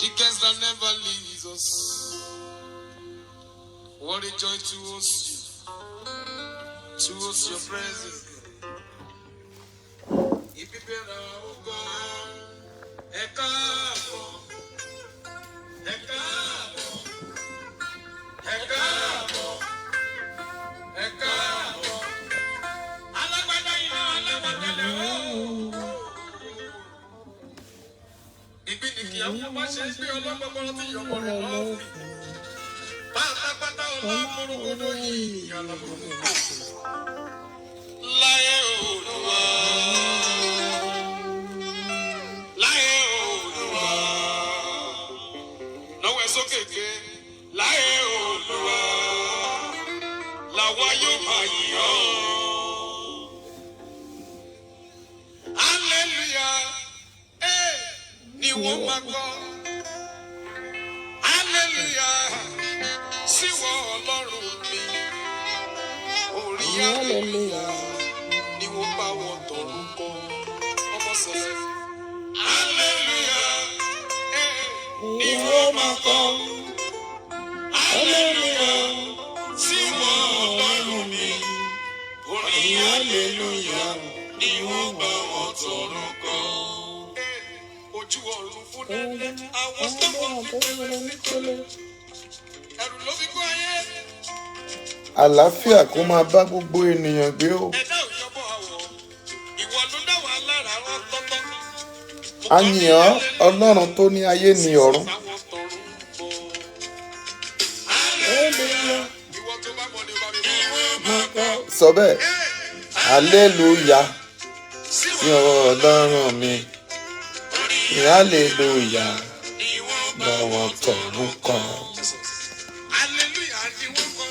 The guest that never leaves us. What a joy to us, to us your presence. Ìbíbẹ̀rẹ̀ ògo, ẹ káàbọ̀, ẹ káàbọ̀, ẹ káàbọ̀, ẹ káàbọ̀. Alágbádá iná aláwọ̀tẹ́lẹ̀ ooo. Ìgbín ni kìí àwọn bá ṣe ń gbé ọlọ́gbọ́gbọ́rọ́ tí ìyọ̀bọ̀ rẹ̀ lọ́ọ́ fi. Pátápátá ọlọ́múrúgbódó yìí ọlọ́múrúgbódó. Láyé Olúwa. Láyé Olúwa. Lọ́wọ́ ẹ sókè ké. Láyé Olúwa. Làwa yóò máa yìn ọ́. Hallelujah. Eh, ni wọ́n máa gbọ́. Hallelujah. Síwọ́ Ọlọ́run mi. Orin hallelujah ni wọ́n bá wọn tọ̀run kọ. Ọmọ sẹlẹ̀. Hallelujah. Eh, ni wọ́n máa kọ. Hallelujah. Síwọ́ Ọlọ́run mi. Orin hallelujah ni wọ́n bá wọn tọ̀run kọ. Eh, ojú ọ̀run fún dẹ́dẹ́, àwọn sọ́kọ̀ nípele nípele. Ẹ̀rù ló fi kó ayé. Àlàáfíà kó máa bá gbogbo ènìyàn gbé o. Ẹ̀dá ò yọbọ̀ àwọ̀. Ìwọ ló dá wa lára rán tọ́tọ́. A yìn ọ́ Ọlọ́run tó ní ayé ní ọ̀run. Sáwọn tọ̀run bọ̀. Hallelujah. Ìwọ tó bá mọ̀ ni ó bá mi mọ̀. Sọ bẹ́ẹ̀, hallelujah sí Ọlọ́run mi. Hallelujah lọ́wọ́ tọ̀run kan. Hallelujah ni wọ́n kọ.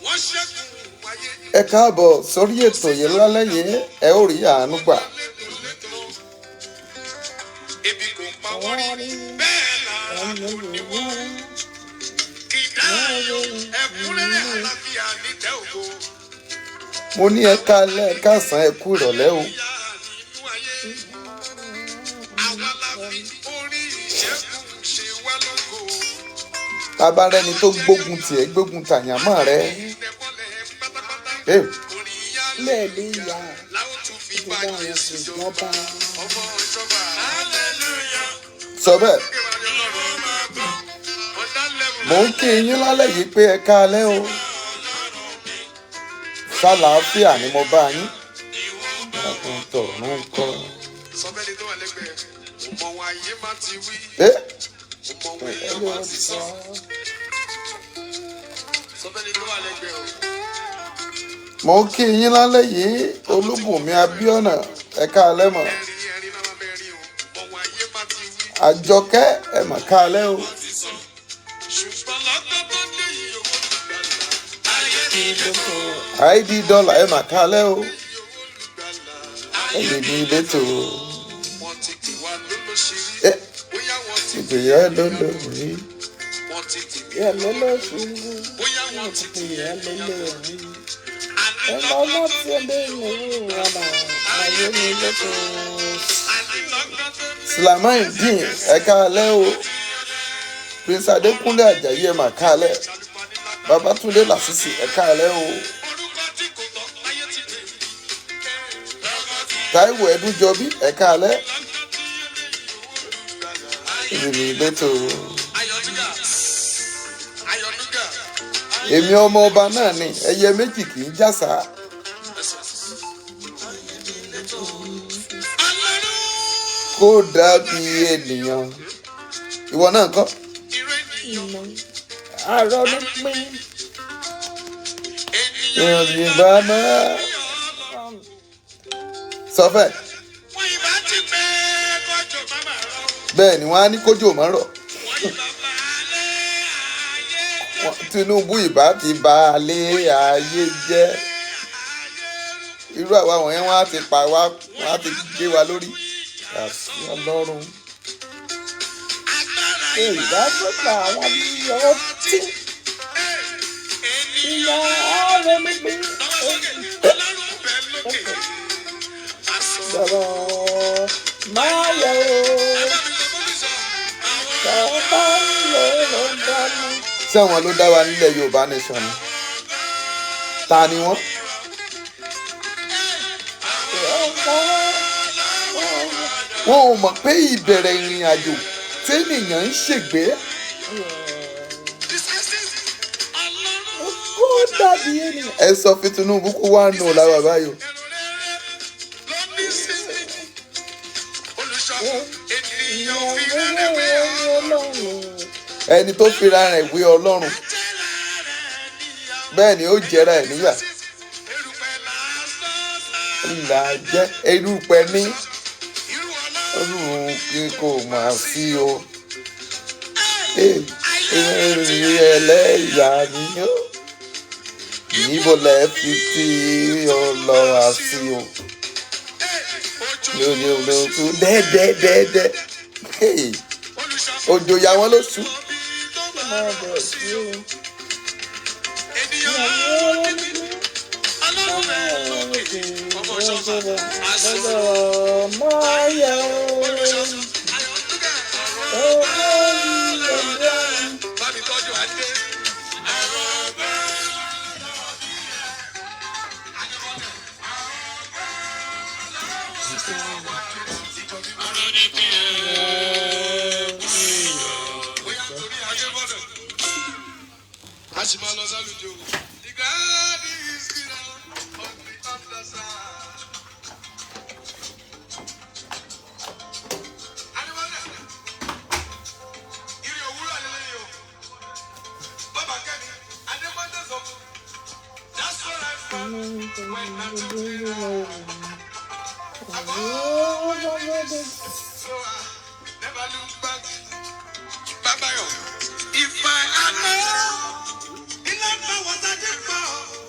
Wọ́n ṣẹ́gun ayé. Ẹ káàbọ̀ sórí ètò yìí lálẹ́ yìí, ẹ ó rí àánú gbà. Létòlétò. Ebi kò pa wọ́n rí. Bẹ́ẹ̀ lára kò ní wọ́n. Kìdá ayọ̀ ẹ̀kúnrẹ́rẹ́ àlàáfíà nítẹ̀ ògo. Mo ní ẹ káalẹ́, ẹ káàsán, ẹ kú ìrọ̀lẹ́ o. Ìyá nínú ayé. Àwa la fi orí ìṣẹ́gun ṣe wá lógo. Bàbá rẹni tó gbógun tiẹ̀ gbógun tàyànmọ́ rẹ. Ìtẹ̀mọ́lẹ̀ pátápátá. Eh, Orin ìyá Hallelujah. láwọn tún fi bá Bá Jésù Jésù jọba. jọba. Ọmọ ìjọba. Hallelujah. Sọ bẹ́ẹ̀, mò ń kí yín lálẹ́ yìí pé ẹ káalẹ́ o. Sálàáfíà ni mo bá yín. Ẹkùn tọ̀run kọ. Sọfẹ́ni tó wà lẹ́gbẹ̀ẹ́, mo mọ wọn ayé má ti wí, Eh, mo mọ wọn èèyàn má ti sọ. Sọfẹ́ni tó wà lẹ́gbẹ̀ẹ́ o. Mò ń kí yín lálẹ́ yìí, Olúbùnmi Abíọ́nà, ẹ káalẹ́ mọ̀. Ẹ̀rín ẹ̀rín náà máa bẹ́ẹ̀ rí o, mo mọ wọn ayé má ti wí, Àjọkẹ́ ẹ mà káalẹ́ o. má ti sọ. Ṣùgbọ́n lọ́gbọ́n tó dé yìí owó olùgbàlà. Ayé mi lẹ́tọ̀, ID dọ́là ẹ mà káalẹ́ o. owó olùgbàlà. Ẹ̀lẹ́ mi létò. Wọ́n ti pè wá lólóṣìírí, Eh, bóyá wọ́n ti ìgbéyà lólórí. wọ́n ti tì mí, Yẹ lólóṣù. bóyá wọ́n ti tì Yẹ mí. lólórí. Àní Ẹ lọ́gbọ́n lọ́mọ tó tí ó lé ní ìrọ̀lá. Ayé mi lóko. àní lọ́gbọ́n tó dé. Slamai Dín ẹ káalẹ́ o. Prince Adékúnlé Àjàyí ẹ mà káalẹ́. Babátúndé Làṣìṣì ẹ káalẹ́ o. Orúkọ tí kò tọ́ láyé ti dé. Táíwò Ẹdúnjọbí ẹ káalẹ́. Èmi létò. Ayọ̀núgà. Ayọ̀núgà. Èmi ọmọ ọba náà ni ẹyẹ méjì kì í jàsà. Alárú Kó dàbí ènìyàn. Ìwọ náà kọ́. ìrẹ́ ènìyàn. Àrọ̀ ló pín. Ènìyàn Ìrìn bá máa. Sọ fẹ́. Wọ́n ìbá ti pẹ́ kọjọ bàbá rọ. Bẹ́ẹ̀ ni wọ́n á ní kójò mọ́ rọ̀. Wọ́n ìbá balẹ̀ ayé jẹ́. Tinubu ìbá ti ba alé ayé jẹ́. Irú àwa wọ̀nyẹn wọ́n á ti pa wá, wọ́n á ti gbé wa lórí. Àti Ọlọ́run. Agbára Ìbá tó pa àwọn bí ọtí. Ènìyàn Ìyá àrọ̀ mi pín. lọ́wọ́ sókè. Ọlọ́run bẹ̀ lókè. Aṣọ. Sọ̀rọ̀ máa yẹ o. Ẹ bá mi sọ fún mi sọ. Àwọn Tí àwọn ló dá wa nílẹ̀ Yorùbá nation ni, ta ni wọ́n? Wọn ò mọ̀ pé ìbẹ̀rẹ̀ ìrìn àjò tẹ́nìyàn ń ṣègbé. Kó dàbí ènìyàn. Ẹ sọ fún Tinubu kó wá nù lára báyìí o. Ẹni tó fira rẹ̀ wé Ọlọ́run, bẹ́ẹ̀ ni ó jẹra ẹ̀ níyà. Ńlá jẹ́ erúpẹ́ ní Ọlọ́run kí kò máa sí o. Ẹlẹ́yà ni ó níbo lẹ fi tí ọlọ́wà sí o. Lórí dẹ́dẹ́dẹ́dẹ́ òjò yà wọ́n lóṣù. Máa bọ̀ sí o. Máa yẹ o.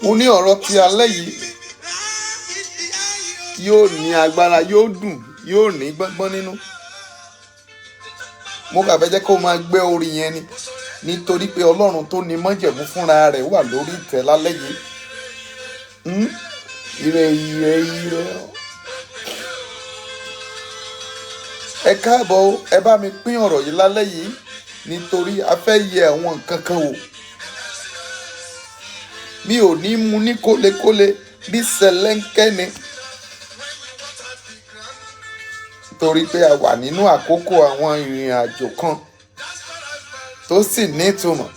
Mo ní ọ̀rọ̀ tí alẹ́ yìí yóò ní agbára, yóò dùn, yóò ní gbọ́ngbọ́n nínú. Mo kà fẹ́ jẹ́ kó máa gbé orin yẹn ni, nítorí pé Ọlọ́run tó ní májẹ̀mú fúnra rẹ̀ wà lórí ìtẹ́ lálẹ́ yìí. Ire ire ire. Ẹ káàbọ̀ o, ẹ bá mi pín ọ̀rọ̀ yìí lálẹ́ yìí, nítorí a fẹ́ yẹ àwọn nǹkan kan wò. Mi ò ní mu ní kólekóle bí sẹlẹ́ńkẹ́ ni, torí pé a wà nínú àkókò àwọn ìrìn àjò kan tó sì nítumọ̀.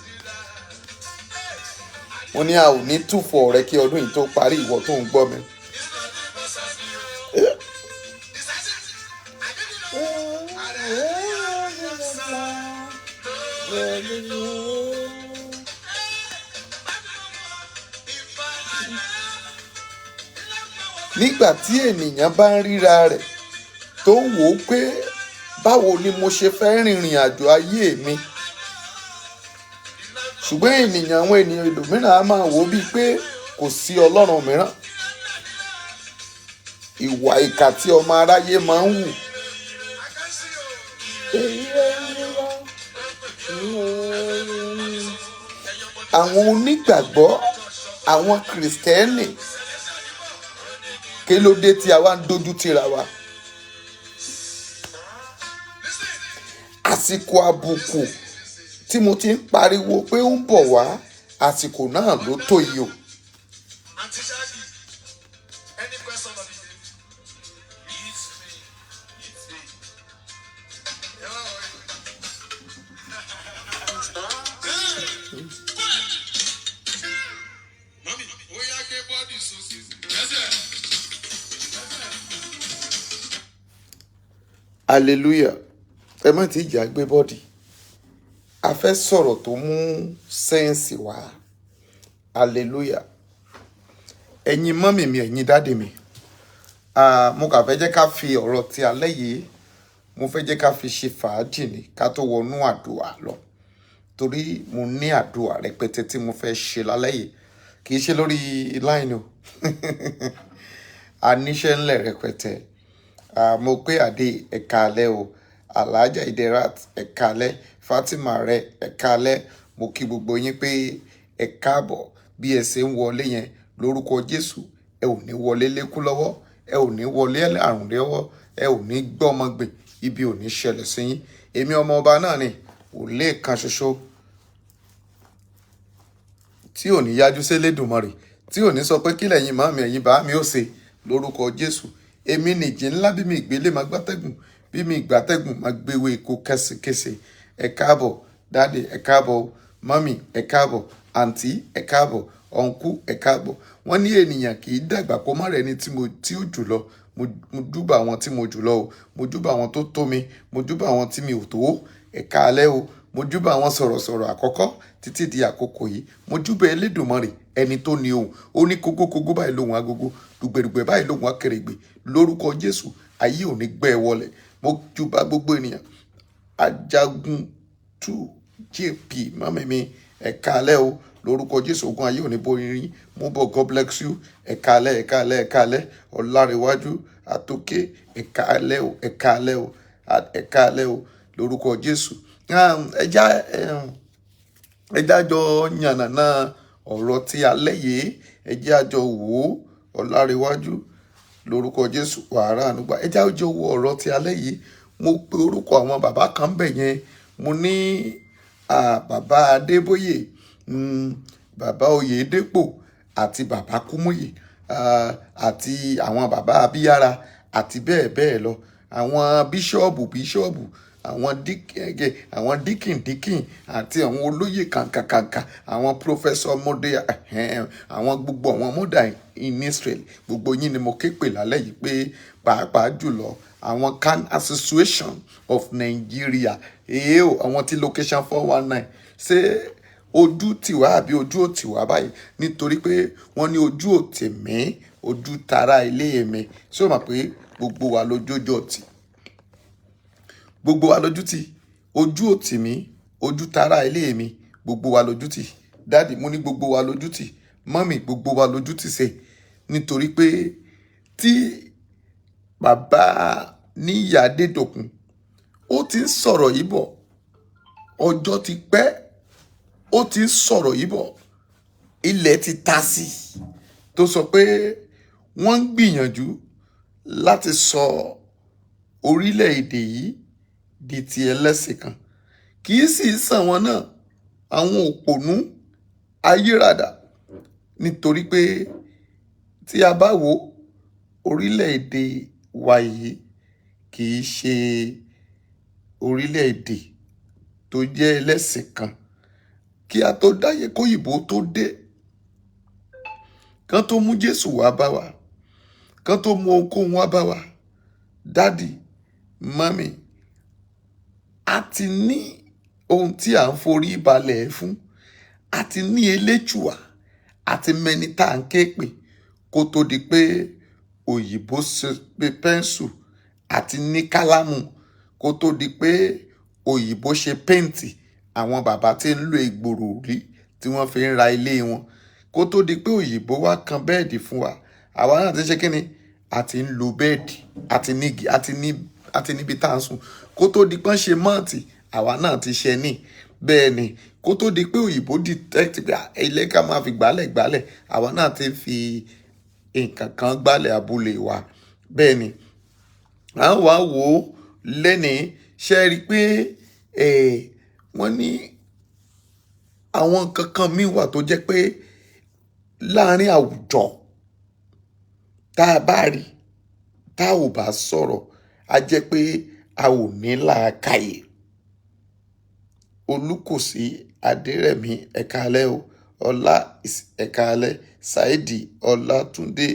Mo ní a ò ní túfọ̀ rẹ kí ọdún yìí tó parí, ìwọ tó ń gbọ́ mi. Nígbà tí ènìyàn bá ń ríra rẹ̀ tó ń wò ó pé báwo ni mo ṣe fẹ́ rìnrìn àjò ayé mi, ṣùgbọ́n ènìyàn àwọn ènìyàn ẹlòmíràn á máa wò ó bíi pé kò sí Ọlọ́run mìíràn. Ìwà ìkà tí ọmọ aráyé máa ń hù. Àwọn onígbàgbọ́, àwọn Kìrìsìtẹ́nì, kí ló dé tí a wá ń dojú tira wa? Àsìkò àbùkù tí mo ti ń pariwo pé ó ń bọ̀ wá, àsìkò náà ló tó yìí o. Hallelujah. Ẹ má ti jà gbé bọ́dì. A fẹ́ sọ̀rọ̀ tó mú sẹ́ǹsì wá. Hallelujah. Ẹ̀yin mọ́mì mi, ẹ̀yin dáàdì mi. Mo kà fẹ́ jẹ́ ká fi ọ̀rọ̀ ti alẹ́ yìí, mo fẹ́ jẹ́ ká fi ṣe fàájì ni ká tó wọnú àdúrà lọ. Torí mo ní àdúrà rẹpẹtẹ tí mo fẹ́ ṣe lálẹ́ yìí. Kì í ṣe lórí line o. A níṣẹ́ ńlẹ̀ rẹpẹtẹ. Mo pé Adé, ẹ̀ka alẹ́ o. Alhaja Idirat, ẹ̀ka alẹ́. Fatima rẹ, ẹ̀ka alẹ́. Mo kí gbogbo yín pé ẹ káàbọ̀ bí ẹ ṣe ń wọlé yẹn lórúkọ Jésù. Ẹ ò ní wọlé lékú lọ́wọ́, ẹ ò ní wọlé àrùn lọ́wọ́, ẹ ò ní gbọ́mọgbìn, ibi ò ní ṣẹlẹ̀ sí yín. Èmi ọmọ ọba náà ni, wòlíì kan ṣoṣo. Tí ò ní yájú sélédùmarè, tí ò ní sọ pé kílẹ̀ yín màmí ẹ̀yin bá mi ó ṣe lórúkọ Jésù. Èmi nìjì ńlá, bí mi ìgbélé máa gbátẹ́gùn, bí mi ìgbátẹ́gùn máa gbéwé kó kẹsìkẹsì. Ẹ káàbọ̀ daddy, ẹ káàbọ̀ mummy, ẹ káàbọ̀ àǹtí, ẹ káàbọ̀ uncle, ẹ káàbọ̀. Wọ́n ní ènìyàn kì í dàgbà kó má rẹni tí mo tí ó jù lọ. Mo júbà àwọn tí mo jù lọ o, mo júbà àwọn tó tó mi, mo júbà àwọn tí mi ò tó. Ẹ káalẹ́ o. Mo júbà àwọn sọ̀rọ̀sọ̀rọ̀ àkọ́kọ́ títí di àkókò yìí. Mo júbà Elédùmarè, ẹni tó ní ohùn. Ó ní kógókógó báyìí lóhùn agogo, dùgbẹ̀dùgbẹ̀ báyìí lóhùn akèrègbè. Lórúkọ Jésù, ayé ò ní gbẹ́ ẹ wọlẹ̀. Mo júbà gbogbo ènìyàn. Ajagun two JP, mummy mi, ẹ káalẹ́ o. Lórúkọ Jésù, ogun ayé ò ní borí yín. Mo bọ̀, God bless you. Ẹ káalẹ́, ẹ káalẹ́, ẹ káalẹ́. Ọ̀làrẹ̀wájú àtòkè, ẹ káalẹ́ o, ẹ káalẹ́ o, ẹ káalẹ́ o, lórúkọ Jésù. Ẹ jájọ yànnàná ọ̀rọ̀ tí alẹ́ yìí, ẹ jẹ́ àjọ wò ó. Ọ̀làrẹ̀wájú, lórúkọ Jésù, wàhálà ànúgbà. Ẹ jájọ wo ọ̀rọ̀ tí alẹ́ yìí. Mo pe orúkọ àwọn bàbá kan bẹ̀ yẹn. Mo ní bàbá Adébóyè, bàbá Oyèdépò àti bàbá Kúmúyì, àti àwọn bàbá Abíyára àti bẹ́ẹ̀ bẹ́ẹ̀ lọ, àwọn bíṣọ́ọ̀bù bíṣọ́ọ̀bù, àwọn deacon deacon àti àwọn olóyè kàǹkàkàǹkà, àwọn professor mọ́dé, àwọn gbogbo àwọn mother in Israel. Gbogbo yín ni mo ké pè lálẹ́ yìí pé pàápàá jùlọ àwọn CAN Association of Nigeria, èyí o, àwọn tí location 419. Ṣé ojú tiwa àbí ojú ò tiwa báyìí? Nítorí pé wọ́n ní ojú ò tì mí, ojú tara ilé mi. Ṣé o mọ̀ pé gbogbo wa lójójó tì? Gbogbo wa lójú tì. Ojú ò tì mí, ojú tara ilé mi. Gbogbo wa lójú tì. Daddy, mo ní gbogbo wa lójú tì. Mummy, gbogbo wa lójú tì ṣe, nítorí pé tí bàbá Níyì Adédòkun ó ti ń sọ̀rọ̀ yìí bọ̀, ọjọ́ ti pẹ́ ó ti ń sọ̀rọ̀ yìí bọ̀, ilẹ̀ ti ta sí i, tó sọ pé wọ́n ń gbìyànjú láti sọ orílẹ̀-èdè yìí di ti ẹlẹ́sìn kan. Kì í sì sàn wọn náà, àwọn òpònú ayírádà, nítorí pé tí a bá wo orílẹ̀-èdè wa yìí, kì í ṣe orílẹ̀-èdè tó jẹ́ ẹlẹ́sìn kan. Kí a tó dáyé, kóyìnbó tó dé, kán tó mú Jésù wá bá wa, kán tó mú ohunkóhun wá bá wa, daddy, mummy, a ti ní ohun tí à ń forí balẹ̀ fún, a ti ní eléjùà, a ti mẹni tá à ń ké pè kó tó di pé òyìnbó ṣe pé pencil, àti ní kálámù kó tó di pé òyìnbó ṣe paint. Àwọn bàbá tí ń lo ìgboro rí tí wọ́n fi ń ra ilé wọn kó tó di pé òyìnbó wá kan bed fún wa, àwa náà ti ṣe kí ni, a ti ń lo bed, àti nígi, àti ní, àti níbi tá à ń sùn. Kó tó di pọ́n ṣe mat, àwa náà ti ṣe ní. Bẹ́ẹ̀ ni, kó tó di pé òyìnbó detect pé ilé ká máa fi gbálẹ̀ gbálẹ̀, àwa náà ti fi nǹkan kan gbálẹ̀ abúlé wa. Bẹ́ẹ̀ ni, à ń wá wò ó lẹ́ni. Ṣe rí i pé wọ́n ní àwọn nǹkan kan míì wà tó jẹ́ pé láàárín àwùjọ, tá a bá rí, tá ò bá sọ̀rọ̀, a jẹ́ pé a ò ní làákàyè. Olùkòsí Adérẹ̀mí, ẹ káalẹ́ o. Ọlá, ẹ káalẹ́. Saidi Ọlátúndé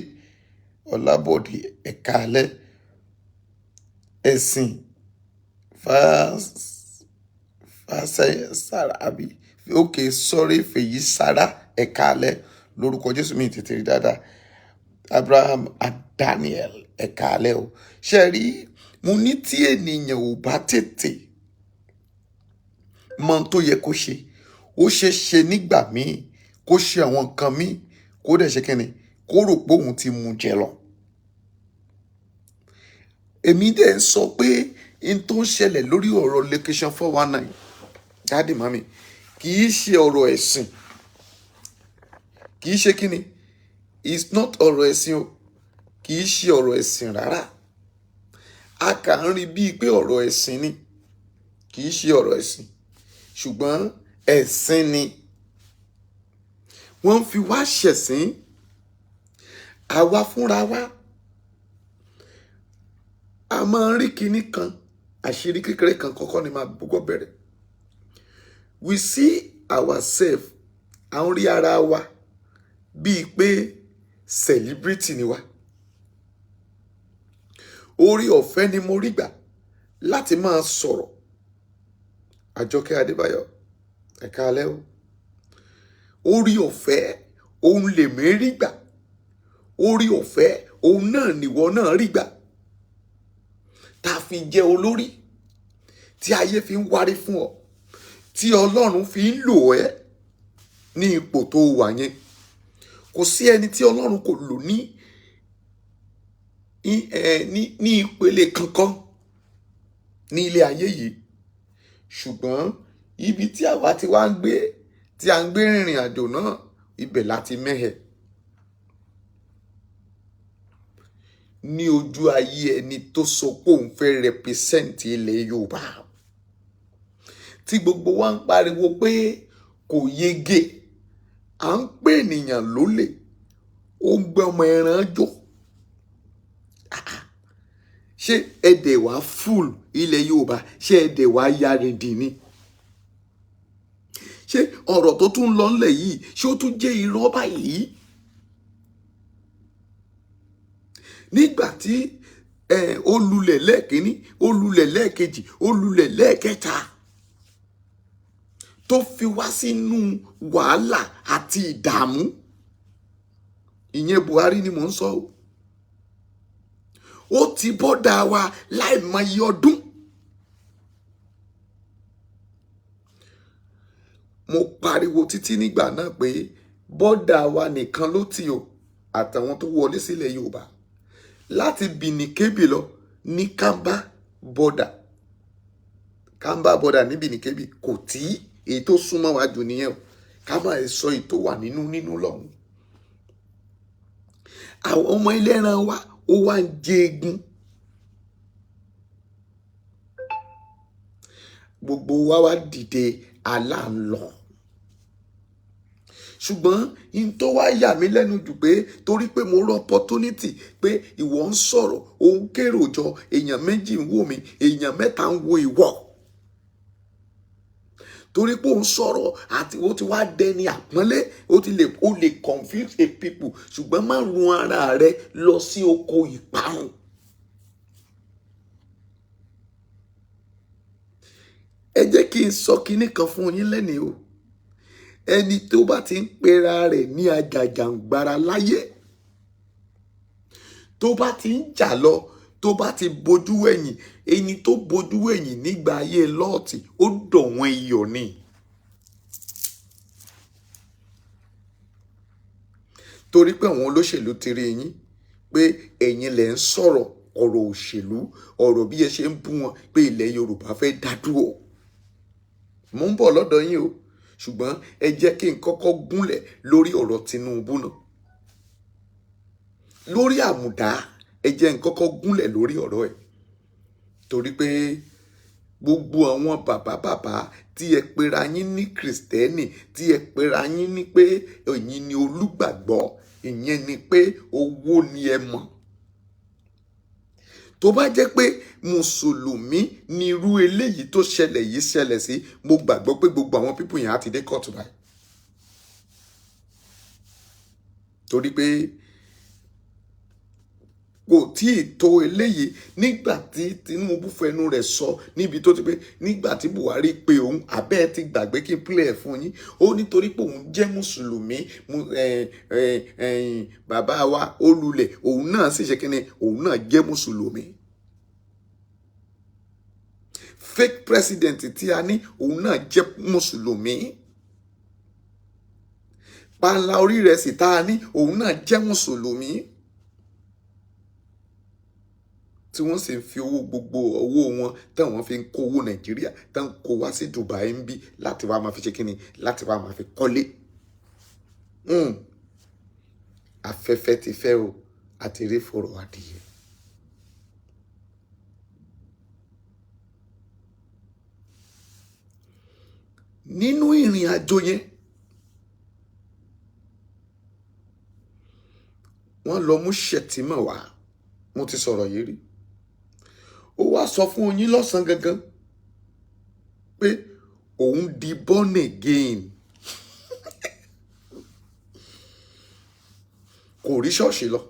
Ọlábọ̀dé, ẹ káalẹ́. Ẹ̀sìn Fásẹ́sára àbí? Ok, sorry, Fèyí Sára, ẹ káalẹ́. Lórúkọ Jésù, mi tètè rí dáadáa. Abraham and Daniel, ẹ káalẹ́ o. Ṣe rí, mo ní tí ènìyàn ò bá tètè mọ ohun tó yẹ kó ṣe, ó ṣe é ṣe nígbà míì kó ṣe àwọn nǹkan míì, kó dẹ̀ ṣe kíni, kó rò pé òun ti mú jẹ lọ. Èmi dẹ̀ ń sọ pé n tó ń ṣẹlẹ̀ lórí ọ̀rọ̀ location 419, daddy, mummy, kì í ṣe ọ̀rọ̀ ẹ̀sìn. Kì í ṣe kíni, it's not ọ̀rọ̀ ẹ̀sìn o, kì í ṣe ọ̀rọ̀ ẹ̀sìn rárá. A kà ń rí bíi pé ọ̀rọ̀ ẹ̀sìn ni. Kì í ṣe ọ̀rọ̀ ẹ̀sìn, ṣùgbọ́n ẹ̀sìn ni. Wọ́n ń fi wá ṣẹ̀sín. Àwa fúnra wa, a máa ń rí kinní kan, àṣírí kékeré kan kọ́kọ́ ni máa gbogbo bẹ̀rẹ̀. We see ourselves, à ń rí ara wa bíi pé celebrity ni wa. Orí ọ̀fẹ́ ni mo rí gbà láti máa sọ̀rọ̀. Àjọkẹ́ Adébáyọ̀, ẹ̀ka alẹ́ o. Orí ọ̀fẹ́ òun lèmi rí gbà. Orí ọ̀fẹ́ òun náà nìwọ náà rí gbà. Tá a fi jẹ́ olórí, tí ayé fi ń wárí fún ọ, tí Ọlọ́run fi ń lò ẹ́ ní ipò tó wà yẹn. Kò sí ẹni tí Ọlọ́run kò lò ní ìpele kankan ní ilé ayé yìí. Ṣùgbọ́n ibi tí àwa ti wá ń gbé, tí a ń gbé rìnrìn àjò náà, ibẹ̀ láti mẹ́hẹ̀. Ní ojú ayé ẹni tó sọ pé òun fẹ́ represent ilẹ̀ Yorùbá, tí gbogbo wa ń pariwo pé kò yege, à ń pè ènìyàn lólè, ó ń gbé ọmọ ẹran jò. Ṣé ẹ̀dẹ̀ wá fúl ilẹ̀ Yorùbá? Ṣé ẹ̀dẹ̀ wá yarìndì ni? Ṣé ọ̀rọ̀ tó tún lọ ńlẹ̀ yìí, ṣé ó tún jẹ́ irọ́ báyìí? Nígbà tí ó lulẹ̀ lẹ́ẹ̀kínní, ó lulẹ̀ lẹ́ẹ̀kejì, ó lulẹ̀ lẹ́ẹ̀kẹta, tó fi wá sínú wàhálà àti ìdààmú. Ìyẹn Buhari ni mò ń sọ o. Ó ti bọ́dà wa láìmọye ọdún. Mo pariwo títí nígbà náà pé bọ́dà wa nìkan ló tì o, àtàwọn tó wọlé sílẹ̀ Yorùbá láti Benin Kebbi lọ ní Kamba bọ́dà. Kamba bọ́dà ní Benin Kebbi kò tí èyí tó súnmọ́ wa jù nìyẹn o. Ká má sọ èyí tó wà nínú lọ́hùn. Àwọn ọmọ ẹlẹ́ran wa ó wá ń jẹ egun. Gbogbo wa wá dìde aláǹlọ. Ṣùgbọ́n in tó wá yà mí lẹ́nu jù pé torí pé mo rọ opportunity pé ìwọ ń sọ̀rọ̀, òun kérò jọ, èèyàn méjì ń wò mí, èèyàn mẹ́ta ń wo ìwọ. Torí pé òun sọ̀rọ̀ àti ó ti wá dẹni àpọ́nlé, ó ti lè ó lè confuse a people, ṣùgbọ́n má run ara rẹ lọ sí oko ìparun. Ẹ jẹ́ kí n sọ kinní kan fún yín lẹ́nìí o. Ẹni tó bá ti ń pera rẹ̀ ní ajàjàǹgbara láyé, tó bá ti ń jà lọ, tó bá ti bojú wẹ̀yìn, ẹni tó bojú wẹ̀yìn nígbà ayé Lọ́ọ̀tì, ó dọ̀wọ́n iyọ̀ ni. Torí pé àwọn olóṣèlú ti rí yín pé ẹ̀yin lẹ̀ ń sọ̀rọ̀ ọ̀rọ̀ òṣèlú, ọ̀rọ̀ bí ẹ ṣe ń bú wọn pé ilẹ̀ Yorùbá fẹ́ dá dúró. Mo ń bọ̀ lọ́dọ̀ yín o, ṣùgbọ́n ẹ jẹ́ kí n kọ́kọ́ gúnlẹ̀ lórí ọ̀rọ̀ Tinubu náà. Lórí àmùdá, ẹ jẹ́ n kọ́kọ́ gúnlẹ̀ lórí ọ̀rọ̀ ẹ̀. Torí pé gbogbo àwọn bàbá bàbá tí ẹ pera yín ní Kìrìsìtẹ́nì, tí ẹ pera yín ní pé ẹ̀yin ni olùgbàgbọ́, ìyẹn ni pé owó ni ẹ mọ̀. Tó bá jẹ́ pé Mùsùlùmí ni irú eléyìí tó ṣẹlẹ̀ yìí ṣẹlẹ̀ sí, mo gbàgbọ́ pé gbogbo àwọn pípù yẹn á ti dé kóòtù báyìí. Torí pé kò tí ì tó eléyìí nígbà tí Tinubu fẹnu rẹ̀ sọ níbi tó ti pé nígbà tí Buhari pe òun, abẹ́ ti gbàgbé kí n play ẹ̀ fún yín. Ó nítorí pé òun jẹ́ Mùsùlùmí, bàbá wa ó lulẹ̀, òun náà sì ṣe kíni, òun náà jẹ́ Mùsùlùmí. Fake president tí a ní, òun náà jẹ́ Mùsùlùmí. Panla orí rẹ̀ sì tá a ní, òun náà jẹ́ Mùsùlùmí. Tí wọ́n sì ń fi owó gbogbo owó wọn táwọn fi ń kó owó Nàìjíríà tán kó wá sí Dubai ń bí láti wá máa fi ṣe kíni, láti wá máa fi kọ́lé. Afẹ́fẹ́ ti fẹ́ o, àti rí fòrò adìyẹ. Nínú ìrìn àjò yẹn, Wọ́n lọ mú Shettima wá. Mo ti sọ̀rọ̀ yìí rí. Ó wá sọ fún yín lọ́sàn-án gangan pé òun di born again. Kò rí ṣọ́ọ̀ṣì lọ.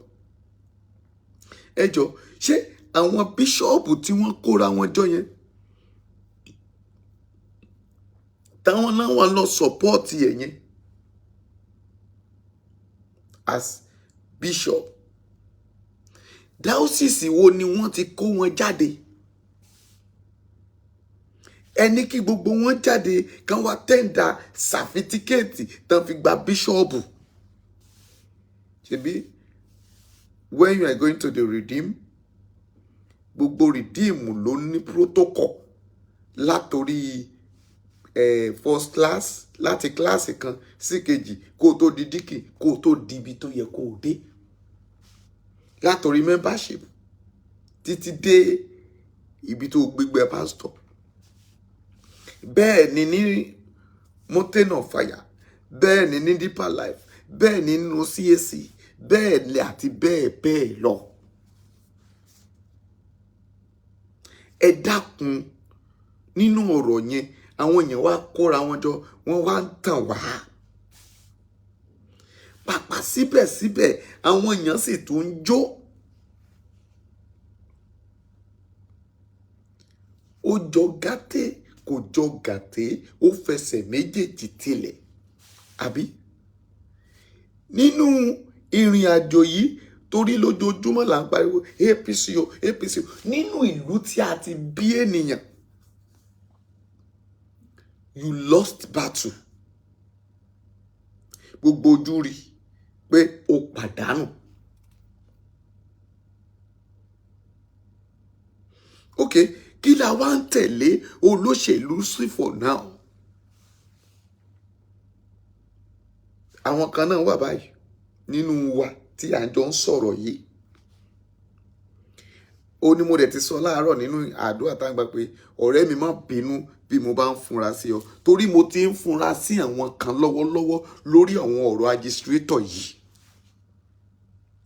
Ẹ jọ, ṣé àwọn bíṣọ́ọ̀bù tí wọ́n kóra wọn jọ yẹn, táwọn náà wà lọ sọ̀pọ́ọ̀tì ẹ̀ yẹn as bishop, diocese wo ni wọ́n ti kó wọn jáde? Ẹni kí gbogbo wọn jáde kán wá tẹ́ǹdà sàfitíkẹ́ẹ̀tì tán fi gba bíṣọ́ọ̀bù. Ṣebí when you are going to the Redeem, gbogbo Redeem ló ní protocol látòrí first class, láti kíláàsì kan sí kejì, kó o tó di díkì, kó o tó di ibi tó yẹ kó o dé, látòrí membership títí dé ibi tó gbégbé pastor. Bẹ́ẹ̀ ni ní Mountain of Fire, bẹ́ẹ̀ ni ní Deeper Life, bẹ́ẹ̀ ni nínú CAC, bẹ́ẹ̀ ni àti bẹ́ẹ̀ bẹ́ẹ̀ lọ. Ẹ dákun, nínú ọ̀rọ̀ yẹn, àwọn èèyàn wá kóra wọn jọ, wọ́n wá ń tàn wá. Pàpà síbẹ̀síbẹ̀, àwọn èèyàn sì tún ń jó. Ó jọ gàtè, kò jọ gàtè, ó fẹsẹ̀ méjèèjì tilẹ̀. Àbí? Nínú ìrìn àjò yìí, torí lójoojúmọ́ là ń pariwo APC o, APC o, nínú ìlú tí a ti bí ènìyàn, you lost battle. Gbogbo ojú rí pé o pàdánù. Ok, kí la wá ń tẹ̀lé olóṣèlú sí for now? Àwọn kan náà wà báyìí nínú wa tí à ń jọ ń sọ̀rọ̀ yìí. Ó ní mo dẹ̀ ti sọ láàárọ̀ nínú àdúrà tá à ń gbà pé ọ̀rẹ́ mi má bínú bí mo bá ń funra sí ọ, torí mo ti ń funra sí àwọn kan lọ́wọ́lọ́wọ́ lórí àwọn ọ̀rọ̀ administrator yìí.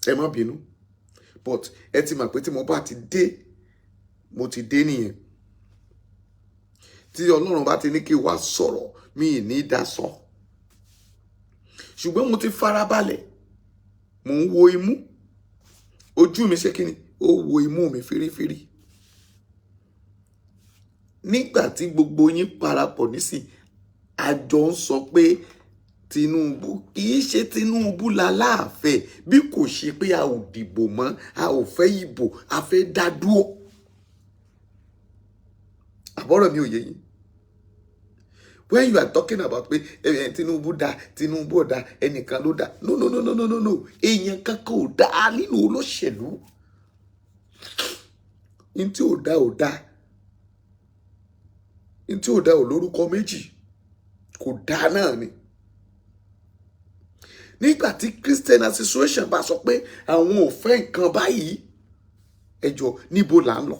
Ẹ má bínú, but ẹ ti mọ̀ pé tí mo bá ti dé, mo ti dé nìyẹn. Tí Ọlọ́run bá ti ní kí wá sọ̀rọ̀, mi ì ní dá sọ. Ṣùgbọ́n mo ti farabalẹ̀, mò ń wo imú, ojú mi ṣe kíni, ó wo imú mi fírífírí. Nígbà tí gbogbo yín parapọ̀ nísìn, àjọ ń sọ pé Tinubu kì í ṣe Tinubu la láàfẹ́, bí kò ṣe pé a ò dìbò mọ́, a ò fẹ́ ìbò, a fẹ́ dá dúró. Àbọ̀rọ̀ mi ò yé yín. When you are talking about pé Tinubu dá, Tinubu ò dá, ẹnìkan ló dá, no no no no no no no, èèyàn kankan ò dá nínú olóṣèlú. Ní tí ò dá ò dá, ní tí ò dá ò lórúkọ méjì, kò dá náà ni. Nígbà tí Christian Association bá sọ pé àwọn ò fẹ́ nǹkan báyìí, ẹ jọ̀ọ́, níbo là ń lọ?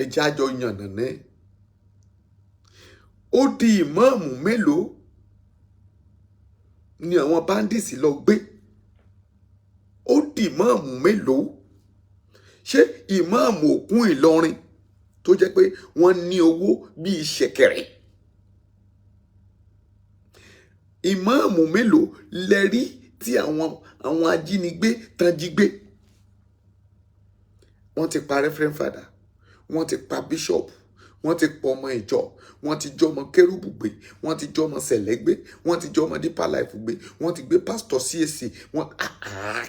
Ẹ jẹ́ àjọ yànnàná. Ó di ìmáàmù mélòó ni àwọn bandits lọ gbé? Ó di ìmáàmù mélòó? Ṣé ìmáàmù Òkun Ìlọrin tó jẹ́ pé wọ́n ní owó bíi ṣẹ̀kẹ̀rẹ̀? Ìmáàmù mélòó lẹ rí tí àwọn ajínigbé tán jí gbé? Wọ́n ti pa reverend father, wọ́n ti pa bishop, wọ́n ti pọ̀ ọmọ ìjọ, wọ́n ti jọmọ kérúbù gbé, wọ́n ti jọmọ sẹ̀lẹ̀ gbé, wọ́n ti jọmọ Deeper Life gbé, wọ́n ti gbé pastor CAC, wọ́n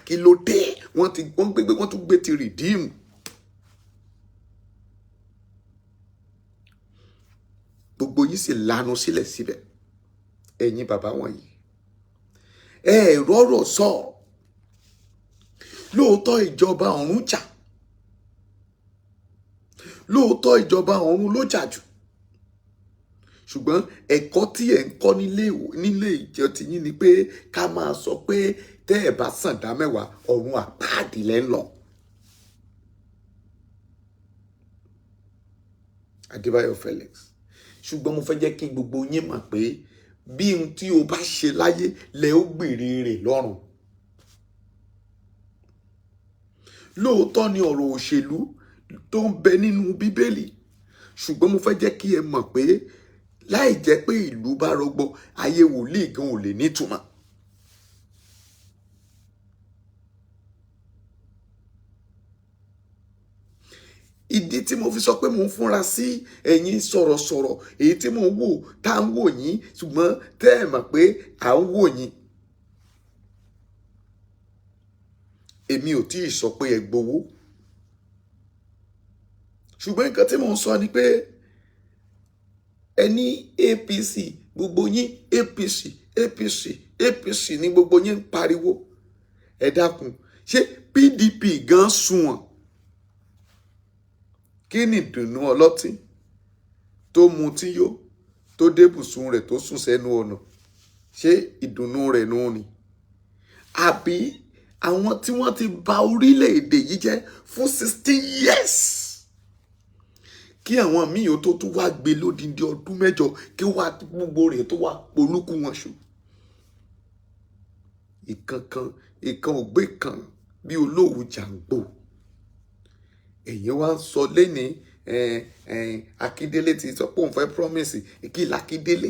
kí ló dé? Wọ́n ti wọ́n gbé, wọ́n tún gbé ti Redeem. Gbogbo yín sì lanu sílẹ̀ síbẹ̀, ẹ̀yin bàbá wọ̀nyí. Ẹ rọ́rọ̀ sọ. Lóòótọ́ ìjọba ọ̀run jà. Lóòótọ́ ìjọba ọ̀run ló jà jù. Ṣùgbọ́n ẹ̀kọ́ tí ẹ̀ ń kọ́ nílé ìjọ ti yín ni pé ká máa sọ pé tẹ́ ẹ̀ bá sàn dá mẹ́wàá, ọ̀run àpáàdì lẹ́ ń lọ. Adébáyọ̀ Felix. Ṣùgbọ́n mo fẹ́ jẹ́ kí gbogbo yín mọ̀ pé Bí n tí o bá ṣe láyé lẹ ó gbèrè rẹ̀ lọ́run. Lóòótọ́ ni ọ̀rọ̀ òṣèlú tó ń bẹ nínú Bíbélì, ṣùgbọ́n mo fẹ́ jẹ́ kí ẹ mọ̀ pé láì jẹ́ pé ìlú bá rọgbọ, ayé wòlíì gan ò lè nítumọ̀. Ìdí tí mo fi sọ pé mò ń fúnra sí ẹ̀yin sọ̀rọ̀sọ̀rọ̀, èyí tí mò ń wò tá à ń wò yín, ṣùgbọ́n tẹ́ ẹ̀ mọ̀ pé à ń wò yín. Èmi ò tí ì sọ pé ẹ gbowó, ṣùgbọ́n nǹkan tí mò ń sọ ni pé ẹ ní APC, gbogbo yín APC APC APC ní gbogbo yín ń pariwo. Ẹ dákun, ṣé PDP gan sunwọ̀n? Kí ni ìdùnnú ọlọ́tí tó mutí yó, tó débùsùn rẹ̀, tó sùn sẹ́nu ọ̀nà? Ṣé ìdùnnú rẹ̀ nù ni? Àbí àwọn tí wọ́n ti bà orílẹ̀-èdè yìí jẹ́ fún 16 years, kí àwọn míì ó tó tún wá gbé lódindi ọdún 8, kí wá gbogbo rẹ̀ tó wá polúkú wọn ṣù. Ìkankan ìkan ògbé kan bí olówù jàǹgbò. Ẹ̀yin wá ń sọ lẹ́ni Akíndélé ti sọ pé òun fẹ́ promise. Kí l'Akíndélé?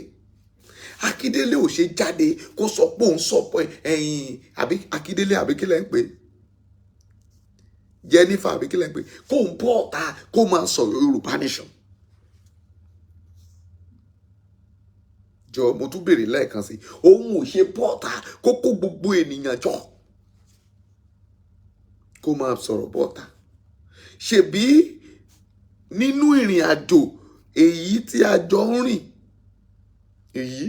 Akíndélé ò ṣe jáde kó sọ pé òun sọ pé ẹ̀yin àbí Akíndélé àbí kí lẹ́ ń pè, Jennifer àbí kí lẹ́ ń pè, kó ń bọ́ ọ̀tá kó máa sọ̀rọ̀ Yorùbá nation. Jọ, mo tún béèrè lẹ́ẹ̀kan sí, òun ò ṣe bọ́ ọ̀tá kó kó gbogbo ènìyàn jọ kó máa sọ̀rọ̀ bọ́ ọ̀tá? Ṣebí nínú ìrìn àjò èyí tí a jọ ń rìn èyí,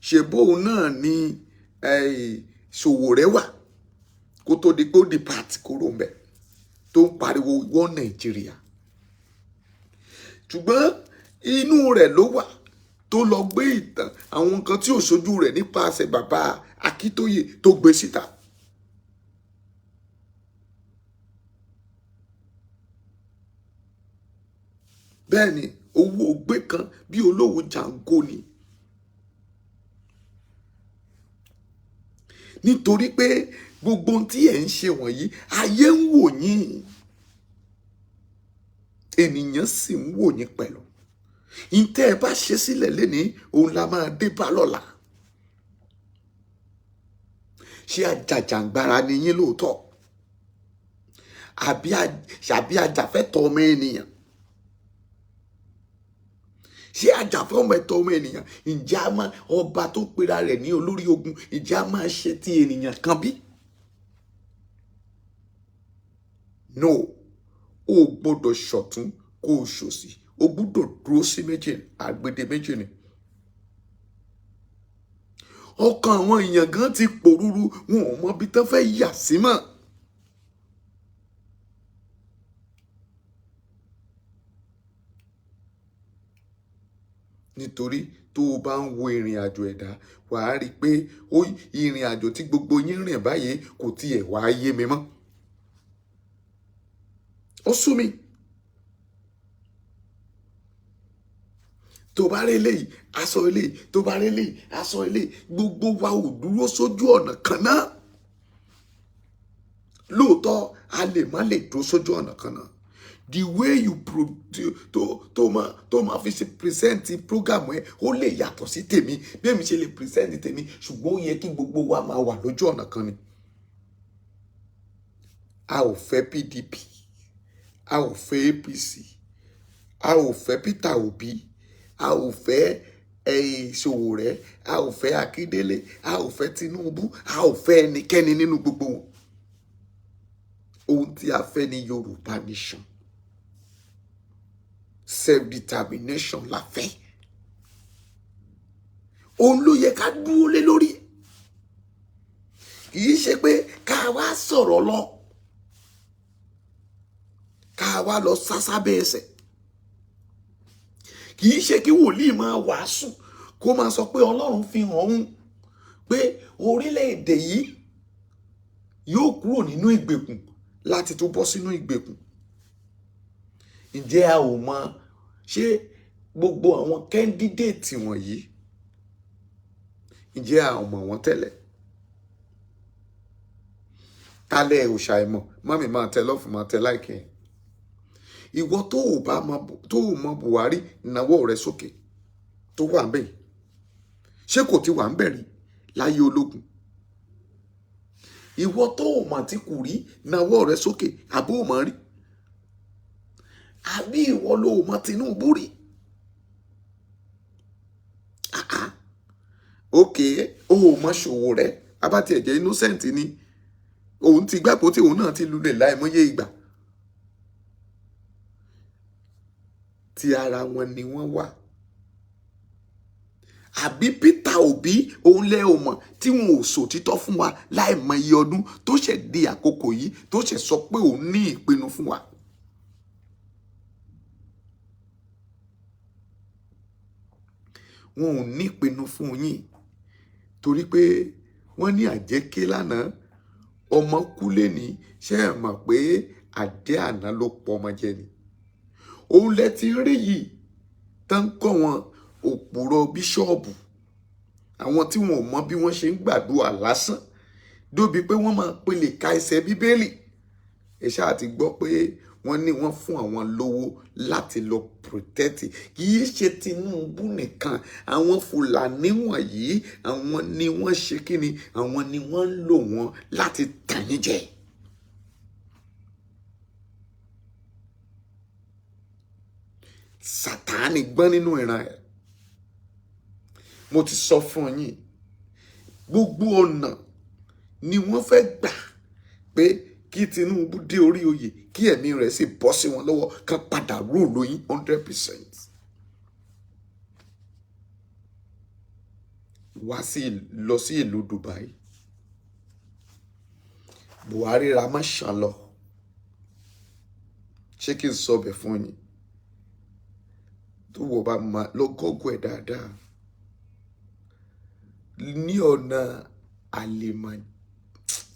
ṣebóun náà ni Sowore wà kó tó di pé ó depart kúrò ń bẹ̀, tó ń pariwo wọ́n Nàìjíríà, ṣùgbọ́n inú rẹ̀ ló wà tó lọ gbé ìtàn àwọn nǹkan tí ò ṣojú rẹ̀ nípasẹ̀ bàbá Akíntóyè tó gbé síta. Bẹ́ẹ̀ ni owó ògbé kan bí olówó jàǹgó ni, nítorí pé gbogbo ohun tí ẹ̀ ń ṣe wọ̀nyí, ayé ń wò yín, ènìyàn sì ń wò yín pẹ̀lú. Ìtẹ́ ẹ bá ṣe sílẹ̀ lénìí, òun la máa dé bá lọ́la. Ṣé ajàjàǹgbara ni yín lóòótọ́, àbí ajàfẹ́tọ̀ọ́ ọmọ ènìyàn? Ṣé ajàfẹ́ ọmọ ẹ̀tọ́ ọmọ ènìyàn? Ǹjẹ́ a máa ọba tó pera rẹ̀ ní olórí ogun, ǹjẹ́ a máa ṣe ti ènìyàn kan bí? No, o gbọ́dọ̀ ṣọ̀tún kó o ṣòsì, o gbọ́dọ̀ dúró sí méjì, àgbèdè méjì ni. Ọkàn àwọn èèyàn gan ti pòrúurú, wọn ò mọ ibi tán fẹ́ yà sí mọ́. Nítorí tó o bá ń wo ìrìn àjò ẹ̀dá, wàá rí i pé ìrìn àjò tí gbogbo yín rìn báyìí kò tiẹ̀ wá yé mi mọ́. Ó sú mi. Tó bá rí eléyìí, aṣọ eléyìí, tó bá rí eléyìí, aṣọ eléyìí, gbogbo wa ò dúró sójú ọ̀nà kan náà. Lóòótọ́, a lè má lè dúró sójú ọ̀nà kan náà. The way you pro tó máa fi ṣe present program ẹ, ó lè yàtọ̀ sí tèmi, bí èmi ṣe lè present tèmi, ṣùgbọ́n ó yẹ kí gbogbo wa máa wà lójú ọ̀nà kan ni. A ò fẹ́ PDP, a ò fẹ́ APC, a ò fẹ́ Peter Obi, a ò fẹ́ Sowore, a ò fẹ́ Akíndélé, a ò fẹ́ Tinubu, a ò fẹ́ ẹnikẹ́ni nínú gbogbo wọn. Ohun tí a fẹ́ ní Yorùbá nation, self-determination la fẹ́. Òun ló yẹ ká dúró lé lórí. Kì í ṣe pé ká wá sọ̀rọ̀ lọ, ká wá lọ sásábẹ́ ẹsẹ̀. Kì í ṣe kí wòlíì máa wàásù, kó máa sọ pé Ọlọ́run fi hàn òun pé orílẹ̀-èdè yìí yóò kúrò nínú ìgbèkùn láti tún bọ́ sínú ìgbèkùn. Ǹjẹ́ a ò mọ ṣé gbogbo àwọn candidate wọ̀nyí Ǹjẹ́ a ò mọ̀ wọ́n tẹ́lẹ̀? Tálẹ̀ ò ṣàìmọ̀, mọ́mì máa tẹ lọ́ọ̀fù, máa tẹ láìkẹ́. Ìwọ tó ò bá mọ, tó ò mọ Buhari, nawọ́ rẹ sókè tó wà ń bẹ̀. Ṣé kò ti wà ń bẹ̀ rí láyé ológun? Ìwọ tó ò mọ̀ Àtíkù rí, nawọ́ rẹ sókè, àbó ò mọ̀ rí? Àbí ìwọ ló ò mọ̀ Tinubu rí? Òkè o ò mọ̀ Sowore, abáti ẹ̀jẹ̀ innocent ni òun ti gbàgbọ́ tí òun náà ti lulẹ̀ láìmọye ìgbà. Ti ara wọn ni wọ́n wà. Àbí Peter Obi, òun lẹ́ ò mọ̀ tí wọn ò sòtítọ́ fún wa láìmọye ọdún tó ṣẹ̀ di àkókò yìí tó ṣẹ̀ sọ pé òun ní ìpinnu fún wa. Wọn ò ní ìpinnu fún yín torí pé wọ́n ní àjẹké lánàá, ọmọ kú lẹ́ni. Ṣé ẹ mọ̀ pé àjẹ́ àná ló pọ̀ ọmọ jẹ ni? Òun lẹ ti rí yìí tán kọ́ wọn òpùrọ̀ bíṣọ́ọ̀bù, àwọn tí wọn ò mọ bí wọ́n ṣe ń gbàdúrà lásán dóbi pé wọ́n máa pelè ka ẹsẹ̀ Bíbélì. Ẹ ṣáà ti gbọ́ pé wọ́n ní wọ́n fún àwọn lówó láti lọ protect. Kì í ṣe Tinubu nìkan, àwọn Fúlàní wọ̀nyí, àwọn ni wọ́n ṣe kíni, àwọn ni wọ́n ń lò wọ́n láti tàn yín jẹ. Sàtáànì gbọ́n nínú ìran ẹ̀. Mo ti sọ fún yín, gbogbo ọ̀nà ni wọ́n fẹ́ gbà pé kí Tinubu dé orí oyè, kí ẹ̀mí rẹ̀ sì bọ́ sí wọn lọ́wọ́, kán padà rúùlù yín 100%. Wá sí lọ sí ìlú Dubai, Buhari ra mọ́ṣán lọ. Ṣé kí n sọ ọbẹ̀ fún yín? Tó wọ̀ bá ma lọ gọ́gọ́ ẹ̀ dáadáa ní ọ̀nà àlèmọ̀,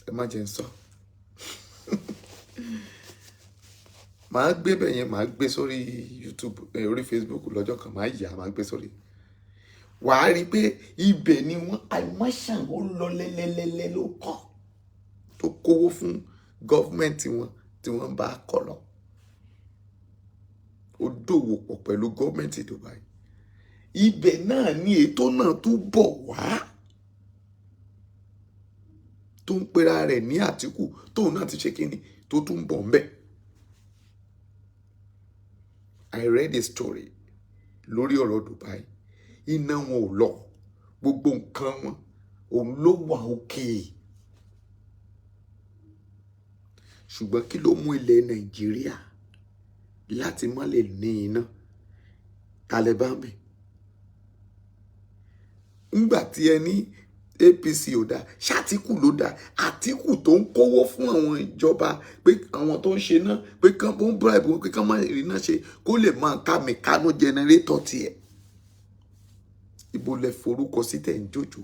ẹ má jẹ́ n sọ. Màá gbé bẹ̀ yẹn, màá gbé sórí YouTube, orí Facebook lọ́jọ́ kan, màá yà, màá gbé sórí. Wàá rí i pé ibẹ̀ ni wọ́n àìmọ́ṣàn ó lọ lẹ́lẹ́lẹ́lẹ́ ló kọ́ tó kówó fún gọ́fúmẹ̀ntì wọn tí wọ́n bá kọ́ lọ. Ó dòwò pọ̀ pẹ̀lú gọ́fúmẹ̀ntì Dubai. Ibẹ̀ náà ni ètò náà tún bọ̀ wá tó ń pera rẹ̀ ní Àtíkù, tóun náà ti ṣe kíni tó tún bọ̀ ń bẹ̀. I read a story lórí ọ̀rọ̀ Dubai. Iná wọn ò lọ, gbogbo nǹkan wọn òun ló wà òkè. Ṣùgbọ́n kí ló mú ilẹ̀ Nàìjíríà láti má lè ní iná? Taliban bẹ̀. Ńgbà tí ẹ ní APC ò dáa, ṣàtìkù ló dáa. Àtìkù tó ń kówó fún àwọn ìjọba pé àwọn tó ń ṣe náà pé kán bó ń bribe wọn pé kán má rí náà ṣe kó lè máa ta mẹ̀kánú jẹnẹrétọ̀ tiẹ̀. Ibo lẹ forúkọ sí tẹ̀ ń jòjò?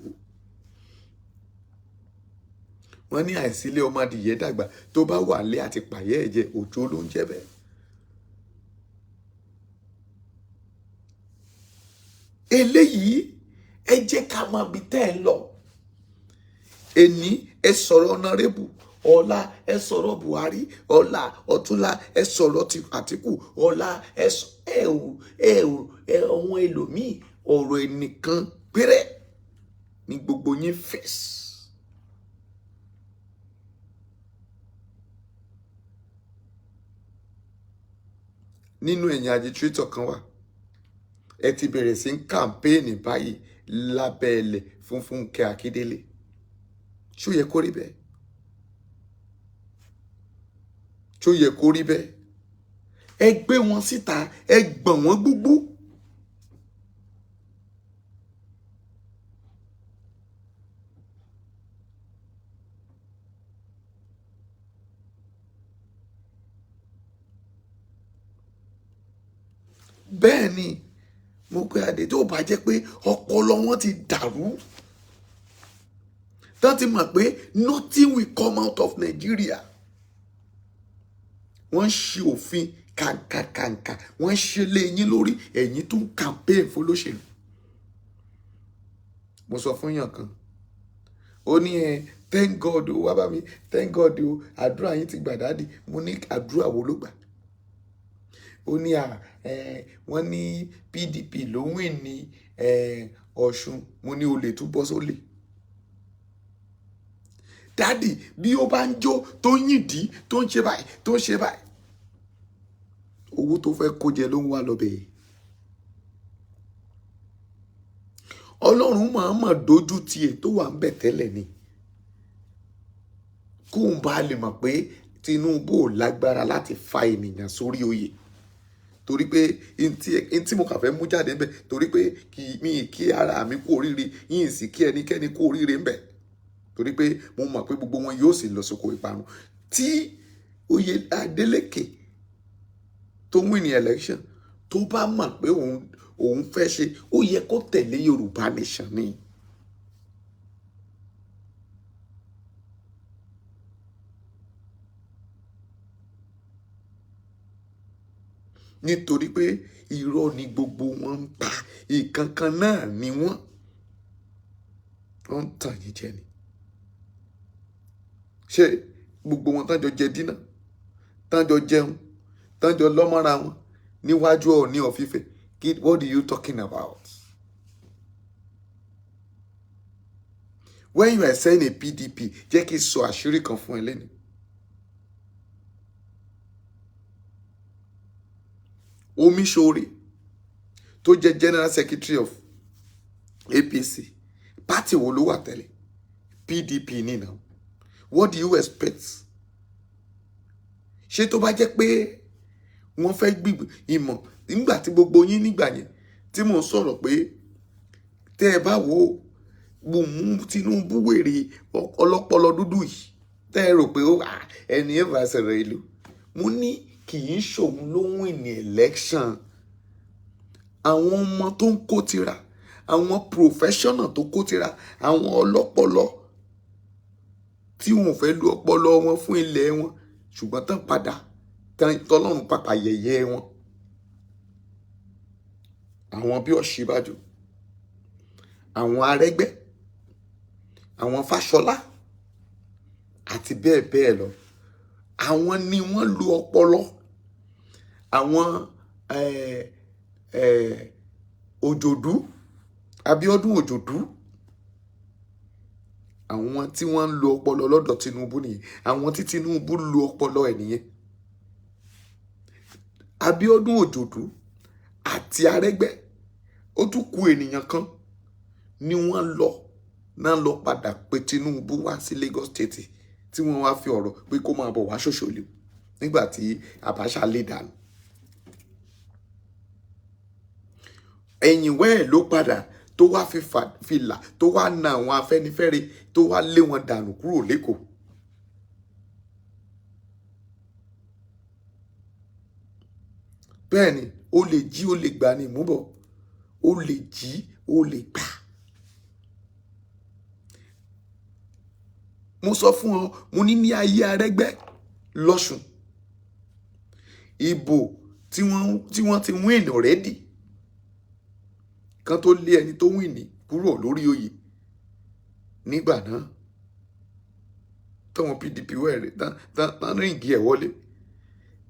Wọ́n ní àìsílẹ̀ ọmọ adìyẹ dàgbà tó bá wà lé àti pààyẹ́ ẹ̀jẹ̀ òjò ló ń jẹ́ bẹ́ẹ̀. Eléyìí ẹ jẹ́ ká mọ ibi tẹ́ ẹ lọ. Èní ẹ sọ̀rọ̀ ọ̀nàrẹ́bù, ọ̀la ẹ sọ̀rọ̀ Buhari, ọ̀la ọ̀túnla ẹ sọ̀rọ̀ Àtíkù, ọ̀la ẹ ẹ ò ẹ ò ẹ ọ̀wọ́n ẹlòmíì, ọ̀rọ̀ ẹnìkan péré ní gbogbo yín fèsì. Nínú ẹ̀yìn agitator kan wà, ẹ ti bẹ̀rẹ̀ sí ń kàmpéènì báyìí lábẹ́ẹ̀lẹ̀ fún Fúnkẹ́ Akíndélé. Ṣó yẹ kó rí bẹ́ẹ̀? Ṣó yẹ kó rí bẹ́ẹ̀? Ẹ gbé wọn síta, ẹ gbọ̀n wọ́n gbúgbú. Bẹ́ẹ̀ ni mo pe àdé tó bá jẹ́ pé ọpọlọ wọn ti dàrú tán ti mọ̀ pé nothing will come out of Nigeria. Wọ́n ń ṣe òfin kàǹkàkàǹkà, wọ́n ń ṣe lé yín lórí, ẹ̀yin tún campaign fọlọ́ṣèlú. Mo sọ fún yàn kan, ó ní, "Ẹ thank God o, wá bá mi, thank God o, àdúrà yín ti gbà, daddy." Mo ní, "Àdúrà wo ló gbà?" Ó ní, "À ẹ, wọ́n ní PDP ló win ní ẹ Ọ̀ṣun." Mo ní, "Olè tún bọ́ sólè." Daddy, bí ó bá ń jó, tó ń yìndí, tó ń ṣe báyìí, tó ń ṣe báyìí, owó tó fẹ́ kó jẹ ló ń wá lọ bẹ́ẹ̀. Ọlọ́run máa mọ̀ dojú tiẹ̀ tó wà ń bẹ̀ tẹ́lẹ̀ ni, kóun bá lè mọ̀ pé Tinubu ò lágbára láti fa ènìyàn sórí oyè, torí pé ntí mo kà fẹ́ mú jáde ńbẹ̀, torí pé kì í mi kí ara mi kú oríire yìí sì kí ẹnikẹ́ni kú oríire ńbẹ̀, torí pé mo mọ̀ pé gbogbo wọn yóò sì lọ sóko ìparun. Tí oyè Adeleke tó win ní election, tó bá mọ̀ pé òun fẹ́ ṣe, ó yẹ kó tẹ̀lé Yorùbá Nation ni. Nítorí pé irọ́ ni gbogbo wọn ń pa, ìkankan náà ni wọ́n ń tàn yín jẹ ni. Ṣé gbogbo wọn tán jọ jẹ dínà, tán jọ jẹun, tán jọ lọ́mọ́ra wọn níwájú Ọọ̀ni of Ifẹ̀? What are you talking about? When you are saying a PDP, jẹ́ kí n sọ àṣírí kan fún ẹ lẹ́nu. Omiṣore tó jẹ́ General Secretary of APC, party wo ló wà tẹ́lẹ̀? PDP ní now. What do you expect? Ṣé tó bá jẹ́ pé wọ́n fẹ́ gbìgbì ìmọ̀ nígbà tí gbogbo yín nígbà yẹn tí mò ń sọ̀rọ̀ pé tẹ́ ẹ bá wò ó, mo mú Tinubu, wèrè ọlọ́pọlọ dúdú yìí, tẹ́ ẹ rò pé ó ẹni ẹ bá sọ̀rọ̀ ìlú, mo ní kì í ṣòun ló win ní election. Àwọn ọmọ tó ń kó tira, àwọn professional tó kó tira, àwọn ọlọ́pọlọ tí wọn ò fẹ́ lu ọpọlọ wọn fún ilẹ̀ wọn, ṣùgbọ́n tán padà tọ́lọ́run pàpà yẹ̀yẹ́ wọn, àwọn bí Ọ̀ṣínbàjò, àwọn Arẹ́gbẹ́, àwọn Fáṣọlá àti bẹ́ẹ̀ bẹ́ẹ̀ lọ, àwọn ni wọ́n lu ọpọlọ. Àwọn Òjòdú, Abíọ́dún Òjòdú, àwọn tí wọ́n ń lo ọpọlọ lọ́dọ̀ Tinubu nìyẹn. Àwọn tí Tinubu lo ọpọlọ ẹ̀ nìyẹn, Abíọ́dún Òjòdú àti Arẹ́gbẹ́. Ó tún ku ènìyàn kan ni wọ́n lọ náà lọ padà pé Tinubu wá sí Lagos State, tí wọ́n wá fi ọ̀rọ̀ pé kó máa bọ̀ wá ṣòṣòlù nígbà tí Abacha lè dànù. Ẹ̀yìn wẹ́ẹ̀ ló padà tó wá fi fìlà tó wá na àwọn Afẹ́nifẹ́re, tó wá lé wọn dànù kúrò l'Ékòó. Bẹ́ẹ̀ ni, ó lè jí, ó lè gbà ní ìmúbọ̀, ó lè jí, ó lè gbà. Mo sọ fún ọ, mo ní ní ayé Arẹ́gbẹ́ lọ́ṣùn, ìbò tí wọ́n ti win already kan tó lé ẹni tó win ní kúrò lórí oyè nígbà náà, táwọn PDP wẹ̀rẹ̀ tán tán tán ríǹgì ẹ̀ wọlé,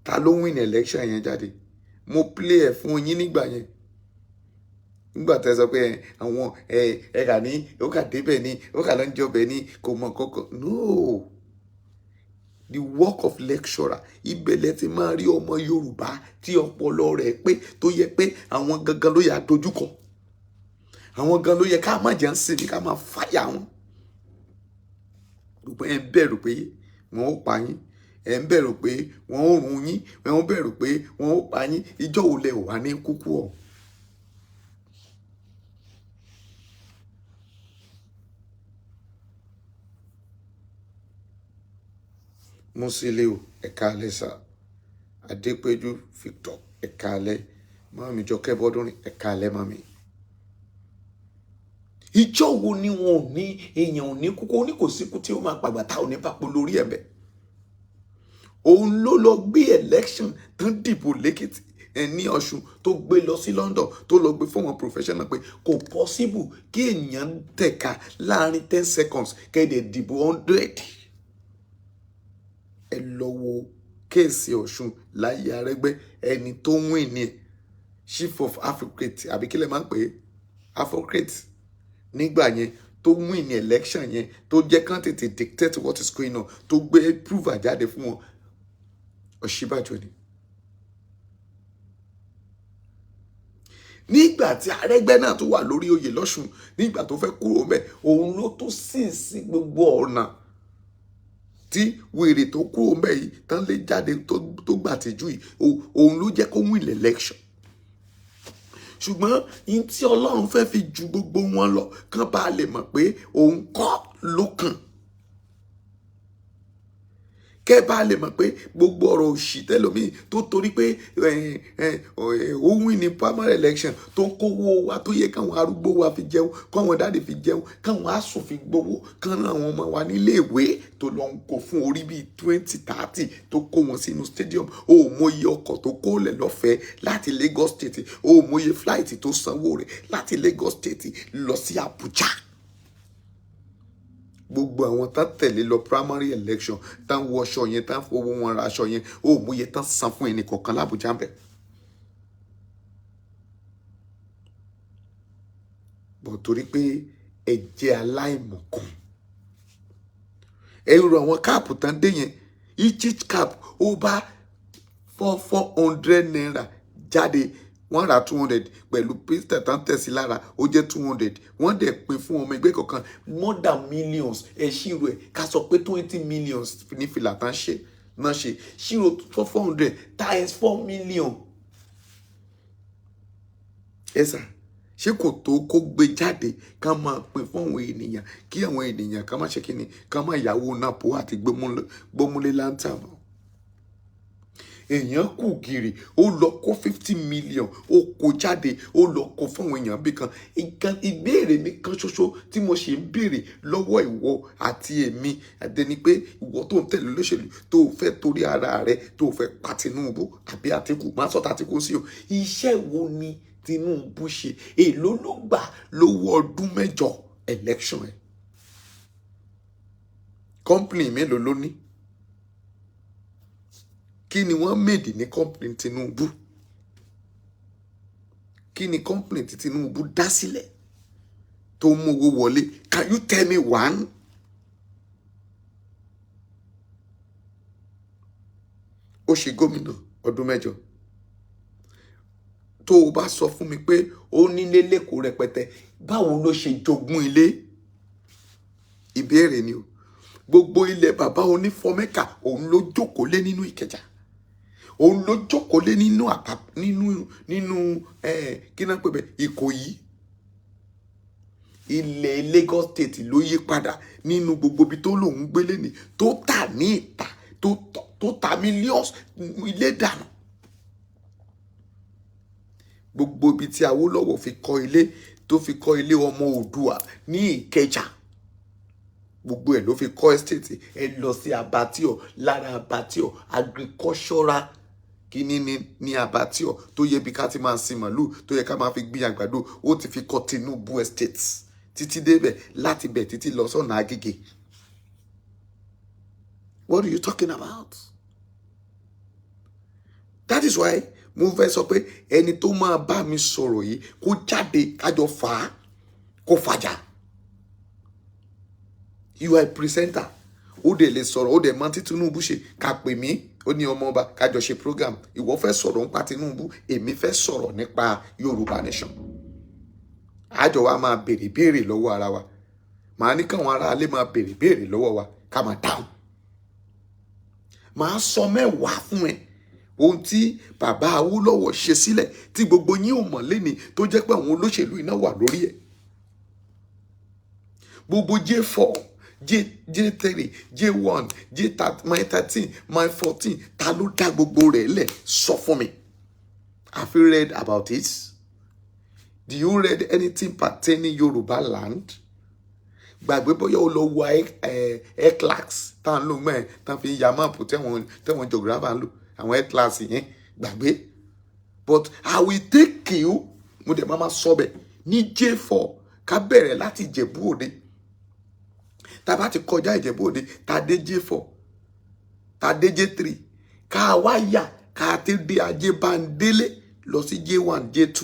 ta ló win election yẹn jáde? Mo play ẹ̀ fún yín nígbà yẹn, nígbà tẹ́ sọ pé àwọn ẹ ẹ kà ní ó kà débẹ̀ ni, ó kà ló ń jọbẹ̀ ni, kò mọ̀ kankan. No, the work of lecturer, ibẹ̀lẹ̀ ti máa rí ọmọ Yorùbá tí ọpọlọ rẹ̀ pé, tó yẹ pé àwọn gangan ló yà dojúkọ, àwọn gan ló yẹ ká má jẹ́ ń sinmi, ká máa fàyà wọn. Gbogbo ẹ̀ ń bẹ̀rù pé wọ́n ó pa yín, ẹ̀ ń bẹ̀rù pé wọ́n ó run yín, ẹ̀ ń bẹ̀rù pé wọ́n ó pa yín. Ìjọ́ wo lẹ wà ní kúkú ọ̀? Musiliu, ẹ̀ka alẹ́ sà. Adépéjú Victor, ẹ̀ka alẹ́. Mọ́mí Jọkẹ́ Bọ́dúnrín, ẹ̀ka alẹ́ mọ́mí. Ìjọ́ wo ni wọn ò ní, èèyàn ò ní kúkú? Ó ní kò síkú tí ó máa pàgbà tá ò ní bá pọ̀ lórí ẹ̀ bẹ́ẹ̀. Òun ló lọ gbé election tán dìbò lẹ́kìtì. ní Ọ̀ṣun, tó gbé lọ sí London, tó lọ gbé fún wọn professional pé kò possible kí ènìyàn tẹ̀ka láàrin 10 seconds kẹ́ẹ̀dẹ̀ dìbò 100. Ẹ lọ wo case Ọ̀ṣun láyé Arẹ́gbẹ́, ẹni tó win ní ẹ̀, chief of Afrocrate, àbí kí lẹ máa ń pè é, Afrocrate nígbà yẹn, tó win ní election yẹn, tó jẹ́ kán tètè dictate what is going on, tó gbé prover jáde fún wọn, Ọ̀ṣínbàjò ni. Nígbà tí Arẹ́gbẹ́ náà tó wà lórí oyè lọ́ṣun, nígbà tó fẹ́ kúrò mẹ́, òun ló tó sì sí gbogbo ọ̀nà tí wèrè tó kúrò mẹ́ yìí tán lè jáde tó gbà tìjú yìí, òun ló jẹ́ kó win election. Ṣùgbọ́n yín tí Ọlọ́run fẹ́ fi ju gbogbo wọn lọ, kán bá lè mọ̀ pé òun kọ́ ló kàn, kẹ́ bá lè mọ̀ pé gbogbo ọ̀rọ̀ òṣì tẹ́lómi tó torí pé ó win ní primary election, tó kówó wa tó yẹ káwọn arúgbó wa fi jẹun, káwọn daddy fi jẹun, káwọn asùn fi gbowó, kán rán àwọn ọmọ wa níléèwé, tó lọ ń kó fún orí bíi 20, 30, tó kó wọn sínú stadium. Ó mọyì ọkọ̀ tó kó lẹ̀ lọ́fẹ̀ẹ́ láti Lagos State, ó mọyì flight tó sanwó rẹ̀ láti Lagos State lọ sí Abuja. Gbogbo àwọn tán tẹ̀lé lọ primary election, tán wọṣọ yẹn, tán fowó wọn ra aṣọ yẹn, ó mọyì tán san fún ẹnì kọ̀ọ̀kan l'Abuja ń bẹ̀. Bọ̀ torí pé ẹ jẹ́ aláìmọ̀kan, ẹ rọ àwọn cap tán dé yẹn, each cap ó bá 400 naira jáde, wọ́n ra 200 pẹ̀lú pístẹ̀ tán tẹ̀ sí lára, ó jẹ́ 200. Wọ́n dẹ̀ pín fún ọmọ ẹgbẹ́ kọ̀ọ̀kan, more than millions. Ẹ ṣírò ẹ̀, ká sọ pé 20 millions ní fìlà tán ṣe náà ṣe, ṣírò 400 times 4 million. Ẹ sà, ṣé kò tó kó gbé jáde ká máa pín fún àwọn ènìyàn, kí àwọn ènìyàn ká má ṣe kíni, ká má yàwó napo àti gbómúlé láńtà mọ́? Èèyàn kù gìrì, ó lọ kó 50 million, ó kó jáde, ó lọ kó fún àwọn èèyàn bí kan. Nǹkan ìbéèrè mi kan ṣoṣo tí mo ṣe ń béèrè lọ́wọ́ ìwọ àti èmi àdẹni pé ìwọ tó ń tẹ̀lé olóṣèlú, tó fẹ́ torí ara rẹ tó fẹ́ pa Tinubu àbí Àtìkù, má sọ Àtìkù sí o, iṣẹ́ wo ni Tinubu ṣe? Èló ló gbà lówó ọdún 8 election ẹ̀? Company mélòó ló ní? Kí ni wọ́n made ní company Tinubu? Kí ni company tí Tinubu dá sílẹ̀ tó mú owó wọlé? Can you tell me one? Ó ṣe gómìnà ọdún 8. Tó o bá sọ fún mi pé ó nílé lẹ́kọ̀ọ́ rẹpẹtẹ, báwo ló ṣe jogún ilé? Ìbéèrè ni o. Gbogbo ilẹ̀ bàbá onífọ́mẹ́kà, òun ló jókòó lé nínú Ìkẹjà, òun ló jókòó lé nínú àpá nínú kí náà pè bẹ́ẹ̀, Ìkòyí. Ilẹ̀ Lagos State ló yí padà nínú gbogbo ibi tó lòun gbélé ní, tó tà ní ìta, tó ta millions ilé dànù. Gbogbo ibi tí Awólọ́wọ̀ fi kọ́ ilé, tó fi kọ́ ilé ọmọ Oòduà ní Ìkẹjà, gbogbo ẹ̀ ló fi kọ́ estate. Ẹ lọ sí abattoir, lára abattoir agricultural kíní ní abattoir tó yẹ bí ká ti máa sin màlúù, tó yẹ ká máa fi gbin àgbàdo, ó ti fi kọ́ Tinubu Estate títí débẹ̀, láti bẹ̀ títí lọ sọ́nà Agége. What are you talking about? That is why mo fẹ́ sọ pé ẹni tó máa bá mi sọ̀rọ̀ yìí, kó jáde, kájọ fà á, kó fàjà. You are a presenter, ó dẹ̀ lè sọ̀rọ̀, ó dẹ̀ mọ tí Tinubu ṣe, ká pè mí, ó ní ọmọ ọba, kájọ ṣe program. Ìwọ fẹ́ sọ̀rọ̀ nípa Tinubu, èmi fẹ́ sọ̀rọ̀ nípa Yorùbá Nation. Àjọ wa máa béèrè béèrè lọ́wọ́ ara wa, màá ní káwọn aráalé máa béèrè béèrè lọ́wọ́ wa, ká máa dáhùn. Màá sọ 10 fún ẹ ohun tí bàbá Awólọ́wọ̀ ṣe sílẹ̀ tí gbogbo yín ò mọ̀ léni, tó jẹ́ pé àwọn olóṣèlú iná wà lórí ẹ̀. Gbogbo J4, J3, J1, J mile 13, mile 14, ta ló dá gbogbo rẹ̀ lẹ̀? Sọ fún mi. Have you read about it? Do you read anything pertaining Yorùbá land? Gbàgbé bóyá ó lọ wo atlas tá à ń lò mẹ́ẹ̀, tá à fi ń ya map, tẹ́wọ̀n geographer ń lò, àwọn atlas yẹn, gbàgbé. But I will take you. Mo dẹ̀ máa ma sọ bẹ̀ ní J4, ká bẹ̀rẹ̀ láti Ìjẹ̀bú Òde. Tá a bá ti kọjá Ìjẹ̀bú Òde, tá a dé J4, tá a dé J3, ká wá yà, ká ti dé Ajébándélé lọ sí J1, J2,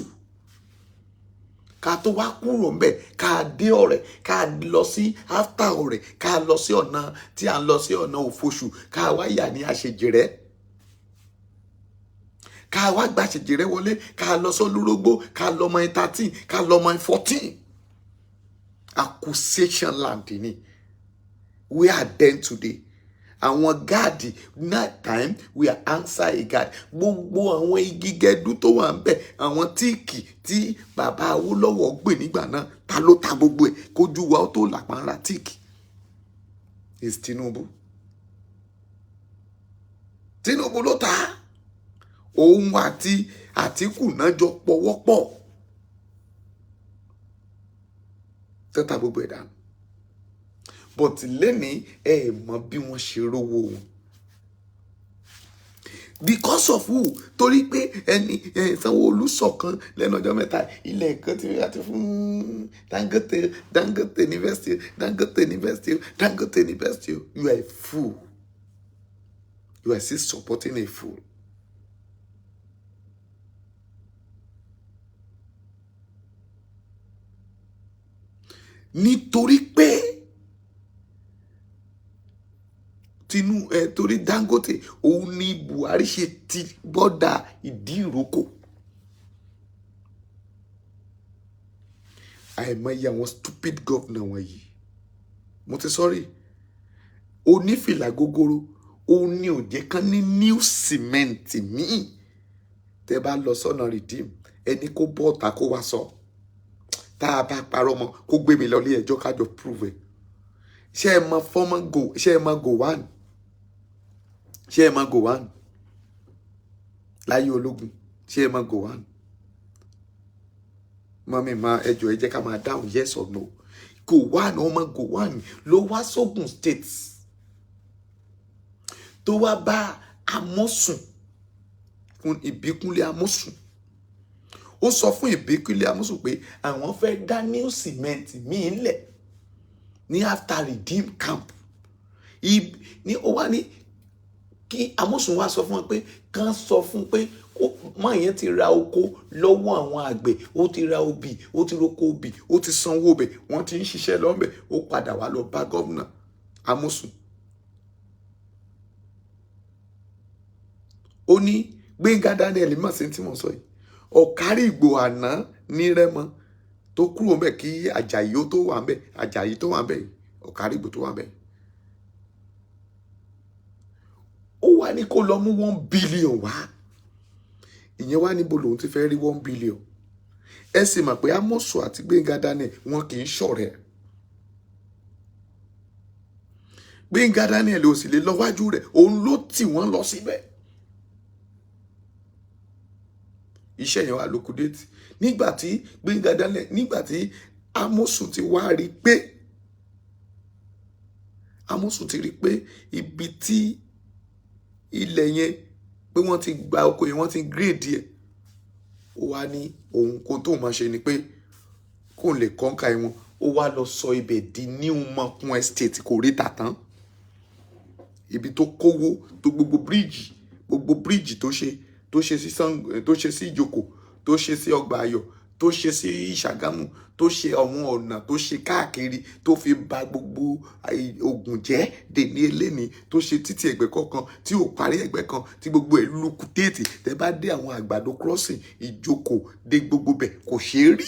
ká tó wá kúrò ńbẹ̀, ká dé Ọ̀rẹ́, ká lọ sí after Ọ̀rẹ́, ká lọ sí ọ̀nà tí à ń lọ sí ọ̀nà Òfosù, ká wá yà ní Àṣejìrẹ́, ká wá gba Àṣejìrẹ́ wọlé, ká lọ sí Olúrógbó, ká lọ Mile 13, ká lọ Mile 14. Accusation land ni. We are then today àwọn guard that time, we are answer a guard. Gbogbo àwọn igi gẹdú tó wà ń bẹ, àwọn teak tí bàbá Awólọ́wọ̀ gbè nígbà náà, ta ló ta gbogbo ẹ̀ kójú wa ó tó làpá teak? Is Tinubu. Tinubu ló ta. Òun àti Àtíkù náà jọ pọwọ́pọ̀ tẹ́ta gbogbo ẹ̀ dànù. But lẹ́ni, ẹ mọ bí wọ́n ṣe rówó wọn. Because of who? Torí pé ẹni Sanwó-Olú sọ̀kan lẹ́nu ọjọ́ mẹ́ta, ilẹ̀ kan tí wọ́n ti fún Dangote. Dangote university, Dangote university, Dangote university. You are a fool. You are still supporting a fool. Nítorí pé tinú ẹ, torí Dangote, òun ni Buhari ṣe ti border Ìdí Ìrókò. Àìmọye àwọn stupid governor wọ̀nyí, mo ti sọ́rí onífìlà gógóró, òun ni ò jẹ́ kán ní new cement míì. Tẹ́ bá lọ sọ́nà Redeem, ẹni kó bọ́ ọ̀tá kó wá sọ. Tá a bá parọ́ mọ́, kó gbé mi lọ ilé ẹjọ́, kájọ prove ẹ̀. Ṣé ẹ mọ former go? Ṣé ẹ mọ Gowon? Ṣé ẹ mọ Gowon láyé ológun? Ṣé ẹ mọ Gowon? Mummy ma, ẹjọ́, ẹ jẹ́ ká máa dáhùn yes or no. Gowon, ọmọ Gowon ló wá sógun State, tó wá bá Amósùn fún Ìbíkúnlé Amósùn. Ó sọ fún Ìbíkúnlé Amósùn pé àwọn fẹ́ dá new cement míì lẹ̀ ní after Redeem Camp ní. Ó wá ní kí Amósùn wá sọ fún wọn pé kán sọ fún pé mọ yẹn ti ra oko lọ́wọ́ àwọn àgbẹ̀, ó ti ra obì, ó ti roko obì, ó ti sanwó bẹ̀, wọ́n ti ń ṣiṣẹ́ lọ́nbẹ̀. Ó padà wá lọ bá gómìnà Amósùn. Ó ní Gbẹ́ngà Daniel mọ̀ sí tí mo sọ yìí, ọ̀kárí ìgbò àná ní Rẹ́mọ tó kúrò ńbẹ̀ kí Àjàyí ó tó wà ńbẹ̀, Àjàyí tó wà ńbẹ̀ yìí, ọ̀kárí ìgbò tó wà ńbẹ̀ yìí. Ó wá ní kó lọ mú 1 billion wá. Ìyẹn wá níbo lòun ti fẹ́ rí 1 billion? Ẹ sì mọ̀ pé Amosu àti Gbẹ́ngà Daniel, wọn kì í ṣọ̀rẹ́. Gbẹ́ngà Daniel ò sì lè lọ wájú rẹ̀, òun ló tì wọ́n lọ síbẹ̀. Iṣẹ́ yẹn wà lókùdéètì nígbà tí Gbẹ́ngà Daniel, nígbà tí Amosu ti wá rí pé, Amosu ti rí pé ibi tí ilẹ̀ yẹn, pé wọ́n ti gba oko yẹn, wọ́n ti grade ẹ̀. Ó wá ní òun kó tóun máa ṣe ni pé kóun lè conquer wọn. Ó wá lọ sọ ibẹ̀ di New Mokun Estate. Kò rí tà tán. Ibi tó kówó tó, gbogbo bíríìjì, gbogbo bíríìjì tó ṣe sí Ṣàngó, tó ṣe sí Ìjókòó, tó ṣe sí Ọgbà Ayọ̀, tó ṣe sí Ìṣàgámù, tó ṣe àwọn ọ̀nà tó ṣe káàkiri, tó fi ba gbogbo Ògùn jẹ́ dèní eléni, tó ṣe títì ẹ̀gbẹ́ kọ̀ọ̀kan tí ò parí, ẹ̀gbẹ́ kan tí gbogbo ẹ̀ lukutéètì. Tẹ́ bá dé àwọn Àgbàdo Crossing, Ìjókòó, dé gbogbo bẹ̀, kò ṣeé rí.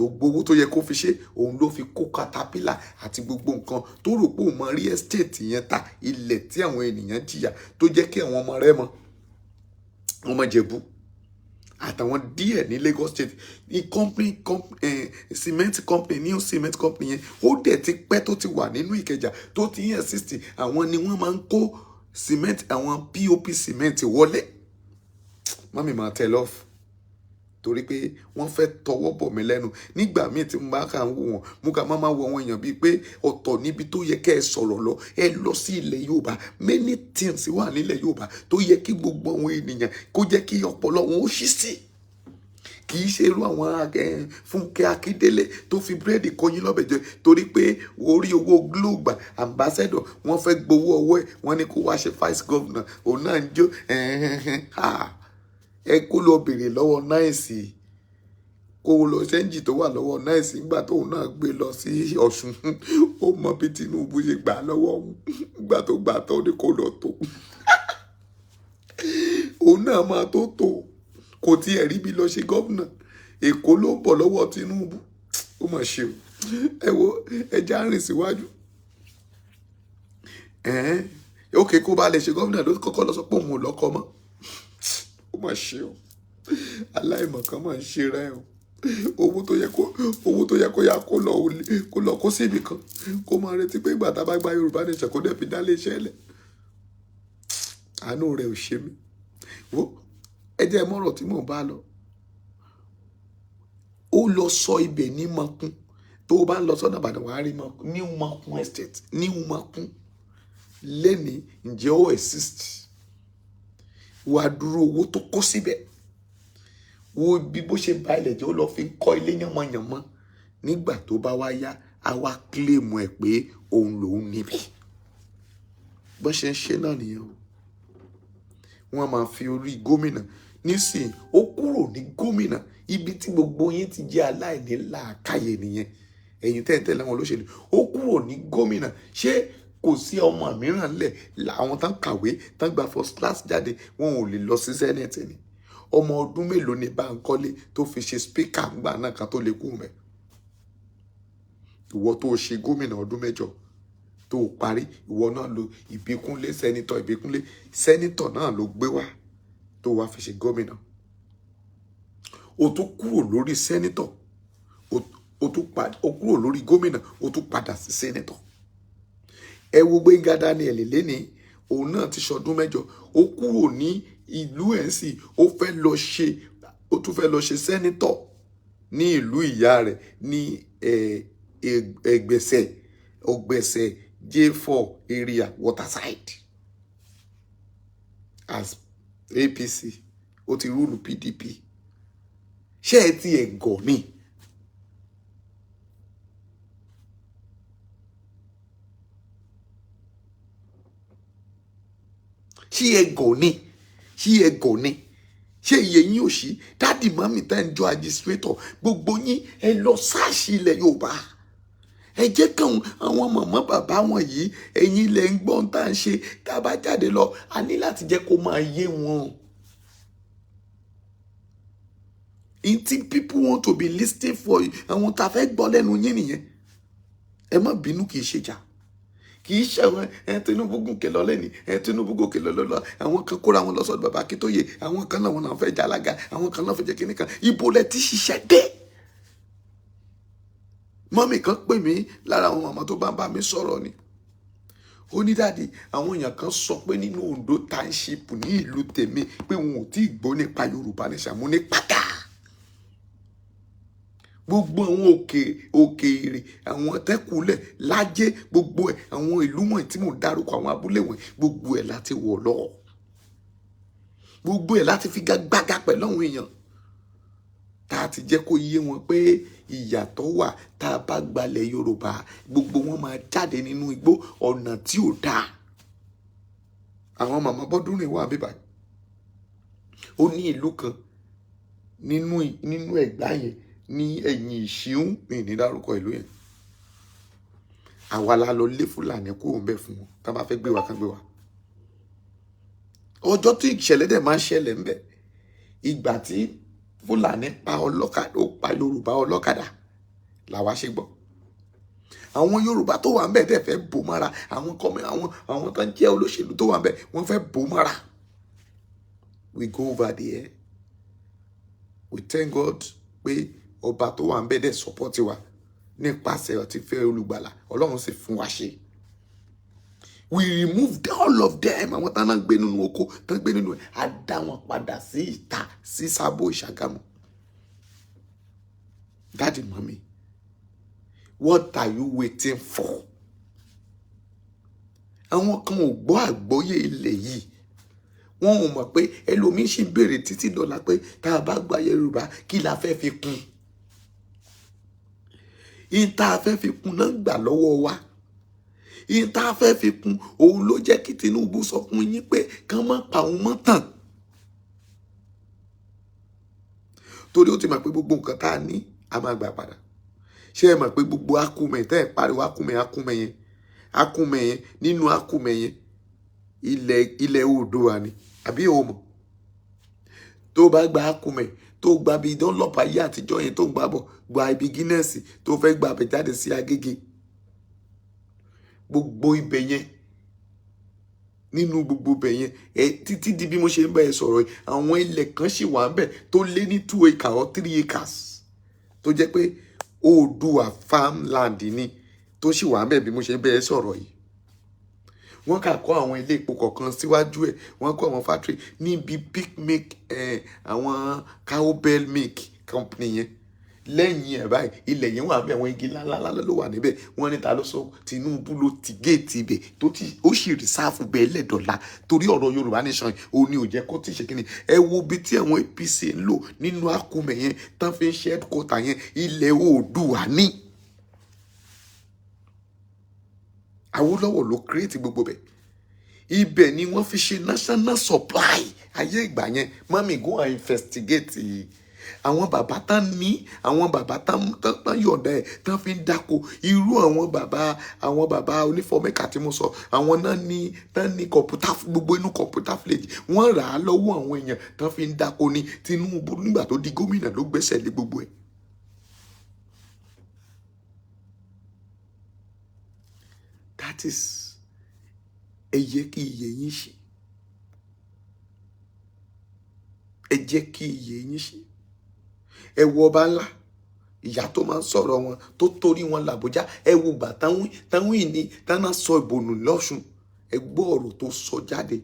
Gbogbo owó tó yẹ kó fi ṣe, òun ló fi kó caterpillar àti gbogbo nǹkan tó rò pé òun máa rí estate yẹn ta. Ilẹ̀ tí àwọn ènìyàn jìyà, tó jẹ́ kí àwọn ọmọ rẹ̀ mọ ọmọ Ìjẹ̀bú àtàwọn díẹ̀ ní Lagos State ní company cement company, new cement company yẹn, ó dẹ̀ ti pẹ́ tó ti wà nínú Ìkẹjà, tó ti ń exist. Àwọn ni wọ́n máa ń kó cement, àwọn POP cement wọlé. Mummy, máa tẹ love. Torí pé wọ́n fẹ́ tọwọ́ bọ̀ mí lẹ́nu. Nígbà míì tí mo bá kà ń wò wọ́n, mo kà máa wo àwọn èèyàn bíi pé ọ̀tọ̀ níbi tó yẹ kẹ́ ẹ sọ̀rọ̀ lọ. Ẹ lọ sí ilẹ̀ Yorùbá, many things wà nílẹ̀ Yorùbá tó yẹ kí gbogbo àwọn ènìyàn kó jẹ́ kí ọpọlọ wọn ó ṣí sí. Kì í ṣe irú àwọn Fúnkẹ́ Akíndélé tó fi búrẹ́dì kọyín lọ́bẹ̀ jẹ torí pé orí owó Glo gbà, ambassador, wọ́n fẹ́ gbowó ọwọ́ ẹ̀, wọ́n ní kó wá ṣe vice governor, òun náà ń jó. Ẹ kó lọ bèrè lọ́wọ́ náìsì, kó lọ change tó wà lọ́wọ́ náìsì nígbà tóun náà gbé lọ sí Ọ̀ṣun. Ó mọ bí Tinubu ṣe gbà á lọ́wọ́ òun nígbà tó gbà tó ní kó lọ tó òun náà máa tó kò tiẹ̀ rí bí lọ ṣe gómìnà. Èkó ló ń bọ̀ lọ́wọ́ Tinubu. Ó mà ṣe o. Ẹ wo, ẹja rìn síwájú. Ẹ̀ẹ́n, òkè kó bá lè ṣe gómìnà ló kọ́kọ́ lọ sọ pé òun ò lọ́kọ mọ́. Ó mà ṣe o. Aláìmọ̀kan máa ń ṣe rẹ o. Owó tó yẹ kó yá kó lọ kó síbi kan, kó máa retí pé ìgbà tá a bá gba Yorùbá Nation, kó dẹ̀ fi dá lé iṣẹ́ lẹ̀. Àánú rẹ̀ ò ṣe mí. Wo, ẹ jẹ́ mọ́rọ̀ tí mò ń bá lọ. Ó lọ sọ ibẹ̀ ní Mọ̀kún. Tó o bá ń lọ sọ́nà Ìbàdàn, wàá rí Mọ̀kún, New Mọ̀kún Estate, New Mọ̀kún lẹ́ni. Ǹjẹ́ ó exist? Wàá dúró owó tó kó síbẹ̀. Wo bí bó ṣe ba ilẹ̀ jẹ́, ó lọ fi ń kọ́ ilé yánmọ́yánmọ́. Nígbà tó bá wá yá, á wá claim ẹ̀ pé òun lòún níbi. Bó ṣe ń ṣe náà nìyẹn o. Wọ́n máa fi orí gómìnà nísìnyí. Ó kúrò ní gómìnà, ibi tí gbogbo yín ti jẹ́ aláìní làákàyè nìyẹn, ẹ̀yin tẹ́ ń tẹ̀lé àwọn olóṣèlú. Ó kúrò ní gómìnà, ṣé kò sí ọmọ mìíràn lẹ̀? Àwọn tán kàwé, tán gba first class jáde, wọn ò lè lọ sí senate ni? Ọmọ ọdún mélòó ni Báńkọ́lé tó fi ṣe speaker ńgbà náà kan tó lè kú mẹ́? Ìwọ tó ṣe gómìnà ọdún 8 tó parí, ìwọ náà lo Ìbíkúnlé, senator Ìbíkúnlé, senator náà ló gbé wá tó wá fi ṣe gómìnà. O tún kúrò lórí senator, o tún padà, o kúrò lórí gómìnà, o tún padà sí senator. Ẹ wo Gbẹ́ngà Daniel lẹ́ni, òun náà ti ṣọdún 8, ó kúrò ní ìlú ẹ̀ ń sì, ó fẹ́ lọ ṣe, ó tún fẹ́ lọ ṣe senator ní ìlú ìyá rẹ̀ ní Ẹgbẹ̀sẹ̀ Ọgbẹ̀sẹ̀ J4 area, Waterside, as APC. Ó ti rule PDP. Ṣé ẹ ti ẹ̀ gọ̀ ni? Ṣé ẹ gọ̀ ni? Ṣé ẹ gọ̀ ni? Ṣé iye yín ò sí? Daddy, mummy tẹ́ ń jọ administrator, gbogbo yín, ẹ lọ sáàṣì ilẹ̀ Yorùbá. Ẹ jẹ́ káwọn àwọn mọ̀mọ́ bàbá wọn yìí, ẹ̀yin ilẹ̀ ń gbọ́n tá à ń ṣe. Tá a bá jáde lọ, a ní láti jẹ́ kó máa yé wọn. Ntí people want to be listening for, àwọn tá a fẹ́ gbọ́ lẹ́nu yín nìyẹn. Ẹ má bínú, kì í ṣe jà, kì í ṣe àwọn ẹ Tinubu gòkè lọ lẹ́ni, ẹ Tinubu gòkè lọ lọ́lọ́. Àwọn kan kóra wọn lọ sọ́dọ̀ bàbá Akíntóyè, àwọn kan náà wọn náà fẹ́ jalaga, àwọn kan náà fẹ́ jẹ́ kíní kan. Ibo lẹ ti ṣiṣẹ́ dé? Mummy kan pè mí, lára àwọn màmá tó bá ń bá mi sọ̀rọ̀ ni. Ó ní, "Daddy, àwọn èèyàn kan sọ pé nínú Ondo Township ní ìlú tèmi pé wọn ò tí ì gbọ́ nípa Yorùbá Nation." Mo ní pátá gbogbo àwọn òkè òkèèrè, àwọn tẹ́kùlẹ̀ lájẹ́, gbogbo ẹ̀, àwọn ìlú wọ̀nyí tí mò ń dárúkọ, àwọn abúlé wọ̀nyí, gbogbo ẹ̀ láti wọ̀ lọ, gbogbo ẹ̀ láti fi gbága pẹ̀lú àwọn èèyàn tá a ti jẹ́ kó yé wọn pé ìyàtọ̀ wà. Tá a bá gbalẹ̀ Yorùbá, gbogbo wọn máa jáde nínú igbó ọ̀nà tí ò dáa. Àwọn màmá bọ́dúnrìn wà bíbá. Ó ní ìlú kan nínú Ẹ̀gbá yẹn, ní ẹ̀yìn Ìṣíún, mi ní dárúkọ ìlú yẹn. Àwa la lọ lé Fúlàní kúrò ń bẹ̀ fún wọn. Tá a bá fẹ́ gbé wa, kán gbé wa. Ọjọ́ tí ìṣẹ̀lẹ̀ dẹ̀ máa ń ṣẹlẹ̀ ńbẹ̀, ìgbà tí Fúlàní pa ọlọ́kadà, ó pa Yorùbá ọlọ́kadà làwa ṣe gbọ́. Àwọn Yorùbá tó wà ńbẹ̀ dẹ̀ fẹ́ bò mọ́ra. Àwọn kọ́mọ àwọn tó ń jẹ́ olóṣèlú tó wà ńbẹ̀, wọ́n fẹ́ bò mọ́ra. We go over there, we thank God pé ọba tó wà ńbẹ̀ dẹ̀ support wa nípasẹ̀ ọtí fẹ́ olùgbàlà. Ọlọ́run sì fún wa ṣe. We removed all of them, àwọn tán náà gbé nínú oko, tán gbé nínú ẹ̀, á dá wọn padà sí ìta, sí Sábò Ìṣàgámù. Daddy, mommy, what are you waiting for? Àwọn kan ò gbọ́ àgbọ́yé ilẹ̀ yìí. Wọn ò mọ̀ pé ẹlòmíín sì ń béèrè títí dọ̀la pé tá a bá gba Yorùbá, kí la fẹ́ fi kún yín? Tá a fẹ́ fi kún náà gbà lọ́wọ́ wa. Yín tá a fẹ́ fi kún òun ló jẹ́ kí Tinubu sọ fún yín pé kán má pa òun mọ́ tàn, torí ó ti mọ̀ pé gbogbo nǹkan tá a ní, a máa gbà padà. Ṣé ẹ mọ̀ pé gbogbo akúmẹ̀ tẹ́ ẹ̀ pariwo akúmẹ̀, akúmẹ̀ yẹn, akúmẹ̀ yẹn, nínú akúmẹ̀ yẹn, ilẹ̀ Oòduà ni? Àbí o mọ̀? Tó bá gba akúmẹ̀, tó gba bíi dánlọ́pàá ayé àtijọ́ yẹn, tó ń gbà bọ̀ gba ibi Guinness, tó fẹ́ gba abẹ jáde sí Agége, gbogbo ibẹ̀ yẹn, nínú gbogbo ibẹ̀ yẹn ẹ, títí di bí mo ṣe ń bá ẹ sọ̀rọ̀ yìí, àwọn ilẹ̀ kan ṣì wà ń bẹ̀ tó lé ní 2 acres or 3 acres, tó jẹ́ pé Oòduà farmland ni, tó sì wà ń bẹ̀ bí mo ṣe ń bá ẹ sọ̀rọ̀ yìí. Wọ́n kà kọ́ àwọn ilé epo kọ̀ọ̀kan síwájú ẹ̀, wọ́n kọ́ àwọn factory níbi Peak Milk, àwọn Cowbell Milk Company yẹn lẹ́yìn ẹ̀ báyìí. Ilẹ̀ yẹn wà bẹ́ẹ̀, àwọn igi ńláńlá ló wà níbẹ̀. Wọ́n ní ta ló sọ? Tinubu ló ti géètì ibẹ̀ tó ti ó sì reserve bẹ́ẹ̀ lẹ́dọ̀la, torí ọ̀rọ̀ Yorùbá Nation òun ni ò jẹ́ kó tí ì ṣe kíni. Ẹ wo ibi tí àwọn APC ń lò nínú Akúmẹ̀ yẹn tán fi ń ṣe headquarter yẹn, ilẹ̀ Oòduà ní. Awólọ́wọ̀ ló create gbogbo bẹ̀. Ibẹ̀ ni wọ́n fi ṣe national supply ayé ìgbà yẹn. Mummy, go and investigate. Àwọn bàbá tán ní, àwọn bàbá tán tán tán yọ̀ǹda ẹ̀ tán fi ń dáko, irú àwọn bàbá onífọ̀mẹ́kà tí mo sọ, àwọn náà ní tán ní kọ̀ǹpútà. Gbogbo inú Computer Village, wọ́n rà á lọ́wọ́ àwọn èèyàn tán fi ń dáko ní. Tinubu, nígbà tó di gómìnà, ló gbẹ́sẹ̀ lé gbogbo ẹ̀. That is, ẹ jẹ́ kí iyè yín ṣe, ẹ jẹ́ kí iyè yín ṣe. Ẹ wo ọba ńlá, ìyá tó máa ń sọ̀rọ̀ wọn, tó torí wọn làbújá. Ẹ wo gbà táwọn ìní táwọn sọ ìbònú lọ́sùn. Ẹ gbọ́ ọ̀rọ̀ tó sọ jáde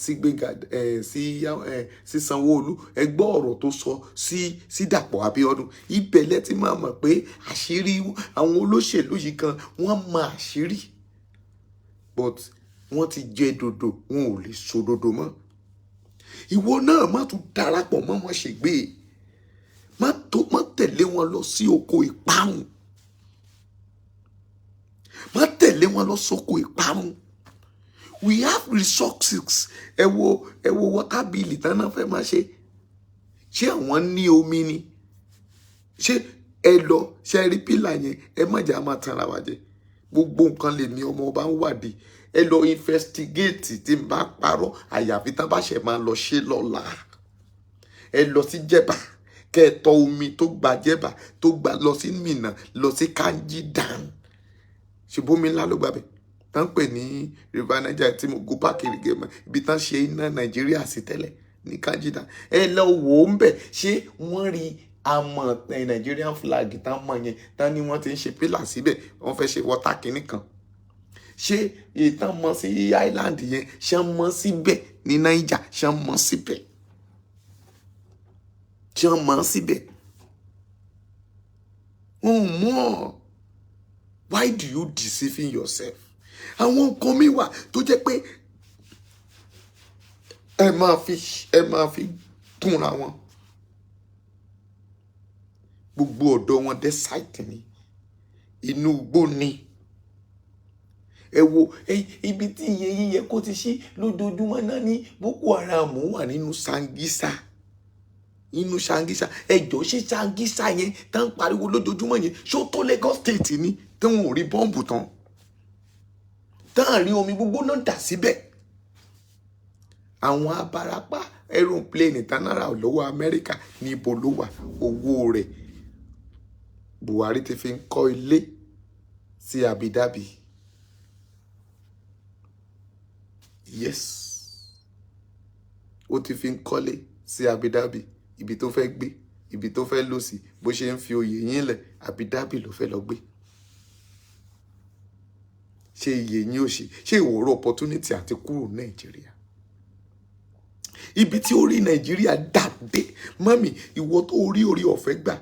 sí Gbénga ẹ sí ẹ sí Sanwó-Olú. Ẹ gbọ́ ọ̀rọ̀ tó sọ sí Dàpọ̀ Abíọ́dún. Ibẹ̀ lẹ ti máa mọ̀ pé àṣírí àwọn olóṣèlú yìí kan, wọ́n mọ àṣírí, but wọ́n ti jẹ dòdò, wọn ò lè sọ dòdò mọ́. Ìwọ náà má tún darapọ̀ mọ́ wọn ṣègbè, má tó má tẹ̀lé wọn lọ sí oko ìparun, má tẹ̀lé wọn lọ sóko ìparun. We have resources. Ẹ wo water bill tán náà fẹ́ máa ṣe. Ṣé àwọn ní omi ni? Ṣé ẹ lọ ṣe rí pillar yẹn? Ẹ má jà máa tanra wa jẹ. Gbogbo nǹkan lè ní ọmọ ọba ń wádìí. Ẹ lọ investigate. Tí n bá parọ́, àyàfi tán bá ṣe máa lọ ṣe lọ́la. Ẹ lọ sí Jẹ̀bà, kẹ́ ẹ tọ omi tó gba Jẹ̀bà, tó gba lọ sí Minna, lọ sí Kanji Dam. Ṣùgbọ́n omi ńlá ló gbà bẹ́ẹ̀ tán pè ní River Niger tí mo go páàkì rìgẹ̀ ibi tán ṣe iná Nàìjíríà sí tẹ́lẹ̀ ní Kanji Dam. Ẹ lọ wò ó ń bẹ̀. Ṣé wọ́n rí àmọ̀ Nigerian flag tán mọ̀ yẹn, tán ní wọ́n ti ń ṣe pillar síbẹ̀, wọ́n fẹ́ ṣe water kìíní kan? Ṣé ìtàn mọ́ sí island yẹn, ṣé mọ́ síbẹ̀ ní Niger? Ṣé mọ́ síbẹ̀? Ṣé mọ́ síbẹ̀? Wọn ò mọ̀. Why do you deceiving yourself? Àwọn nǹkan mi wà tó jẹ́ pé ẹ máa fi kúnra wọn. Gbogbo ọ̀dọ́ wọn, desert ni, inú igbó ni. Ẹ wo ibi tí iye yíyẹ kó ti ṣí lójoojúmọ́ náà ní Boko Haram wà nínú Sambisa, nínú Sambisa. Ẹjọ́, ṣé Sambisa yẹn tá ń pariwo lójoojúmọ́ yẹn, ṣó tó Lagos State ni, tí wọn ò rí bọ́ǹbù tán, tán rí omi gbígbóná dà síbẹ̀? Àwọn abarapá aeroplane tánára lọ́wọ́ Amẹ́ríkà, níbo ló wà? Owó rẹ̀ Buhari ti fi ń kọ́ ilé sí Abu Dhabi. Yes, ó ti fi ń kọ́lé sí Abu Dhabi, ibi tó fẹ́ gbé, ibi tó fẹ́ lò sí. Bó ṣe ń fi oyè yín lẹ̀, Abu Dhabi ló fẹ́ lọ gbé. Ṣé iye yín ò ṣe? Ṣé ìwòrò opportunity àti kúrò Nàìjíríà, ibi tí orí Nàìjíríà dàdé? Mummy, ìwọ tó rí orí ọ̀fẹ́ gbà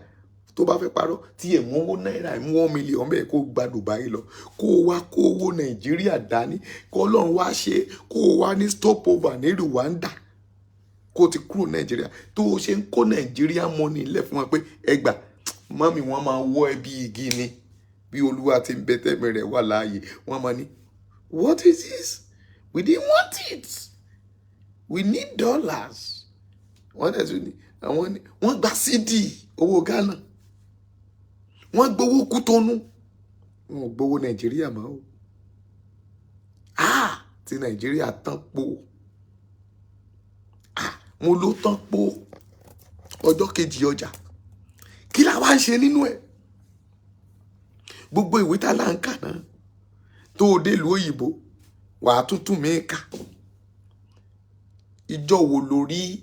Tó bá fẹ́ parọ́, tí ẹ̀ mú owó náírà, ẹ̀ mú 1 million bẹ́ẹ̀, kó gba Dubai lọ, kó o wá kó owó Nàìjíríà dání, kó Ọlọ́run wá ṣe kó o wá ní stopover ní Rwanda, kó o ti kúrò Nàìjíríà, tó o ṣe ń kó Nàìjíríà money lẹ̀ fún wọn pé ẹ gbà, mummy, wọ́n máa wọ́ ẹ bí igi ni. Bí Olúwa ti ń bẹ tẹ́mi rẹ̀ wà láàyè, wọ́n máa ní, "What is this? We didn't want it. We need dollars." Wọ́n dẹ̀ tún ní àwọn ní wọ́n gba cedi, owó Ghana, wọ́n gbowó Kútọ́nù, wọn ò gbowó Nàìjíríà mọ́ o. Ah, ti Nàìjíríà tán po. Ah, mo ló tán po. Ọjọ́ kejì ọjà, kí la wá ń ṣe nínú ẹ̀? Gbogbo ìwé tá là ń kà náà, tó o dé ìlú òyìnbó, wàá tuntun mí kà. Ìjọ wo lórí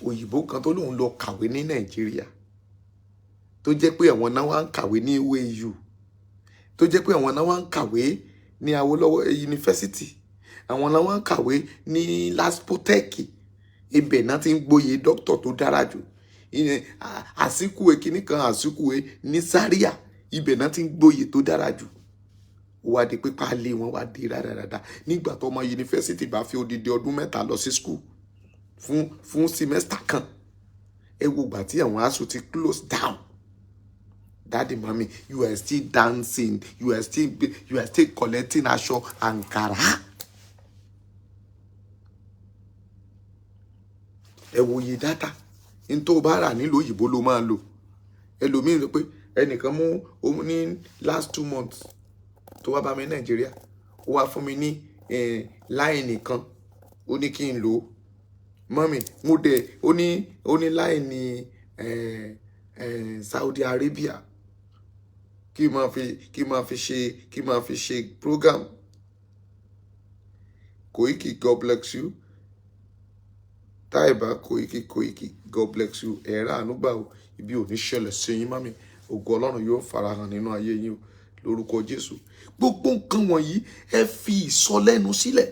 òyìnbó kan tó lóun lọ kàwé ní Nàìjíríà, tó jẹ́ pé àwọn náà wá ń kàwé ní OAU, tó jẹ́ pé àwọn náà wá ń kàwé ní Awólọ́wọ̀ Yunifásitì, àwọn náà wá ń kàwé ní LASPOTECH, ibẹ̀ náà ti ń gboyè dókítà tó dára jù? Ìyẹn Àsìkúwe kínní kan, Àsìkúwe ní Zaria, ibẹ̀ náà ti ń gboyè tó dára jù. Ó wá di pé páálí wọn wá di rádaràda. Nígbà tó ọmọ yunifásitì bá fi odidi ọdún 3 lọ sí school fún semester kan, ẹ wo ìgbà tí àwọn ASUU ti close down. Daddy, mummy, you are still dancing, you are still collecting aṣọ àǹkàrá. Ẹ wo iye data n tó bá rà nílùú òyìnbó ló máa lò. Ẹlòmíín sọ pé ẹnìkan mú òun ní last 2 months tó wá bá mi ní Nàìjíríà, ó wá fún mi ní line kan, ó ní kí n lò ó. Mummy, mo dẹ̀ ó ní line Saudi Arabia kí n máa fi ṣe program. Koiki, God bless you. Táìbà Koiki, Koiki, God bless you. Ẹ̀rọ ànúgbà o, ibi ò ní ṣẹlẹ̀ sí yín, mummy. Ògo Ọlọ́run yóò farahàn nínú ayé yín o, lórúkọ Jésù. Gbogbo nǹkan wọ̀nyí, ẹ fi ìsọlẹ́nu sílẹ̀.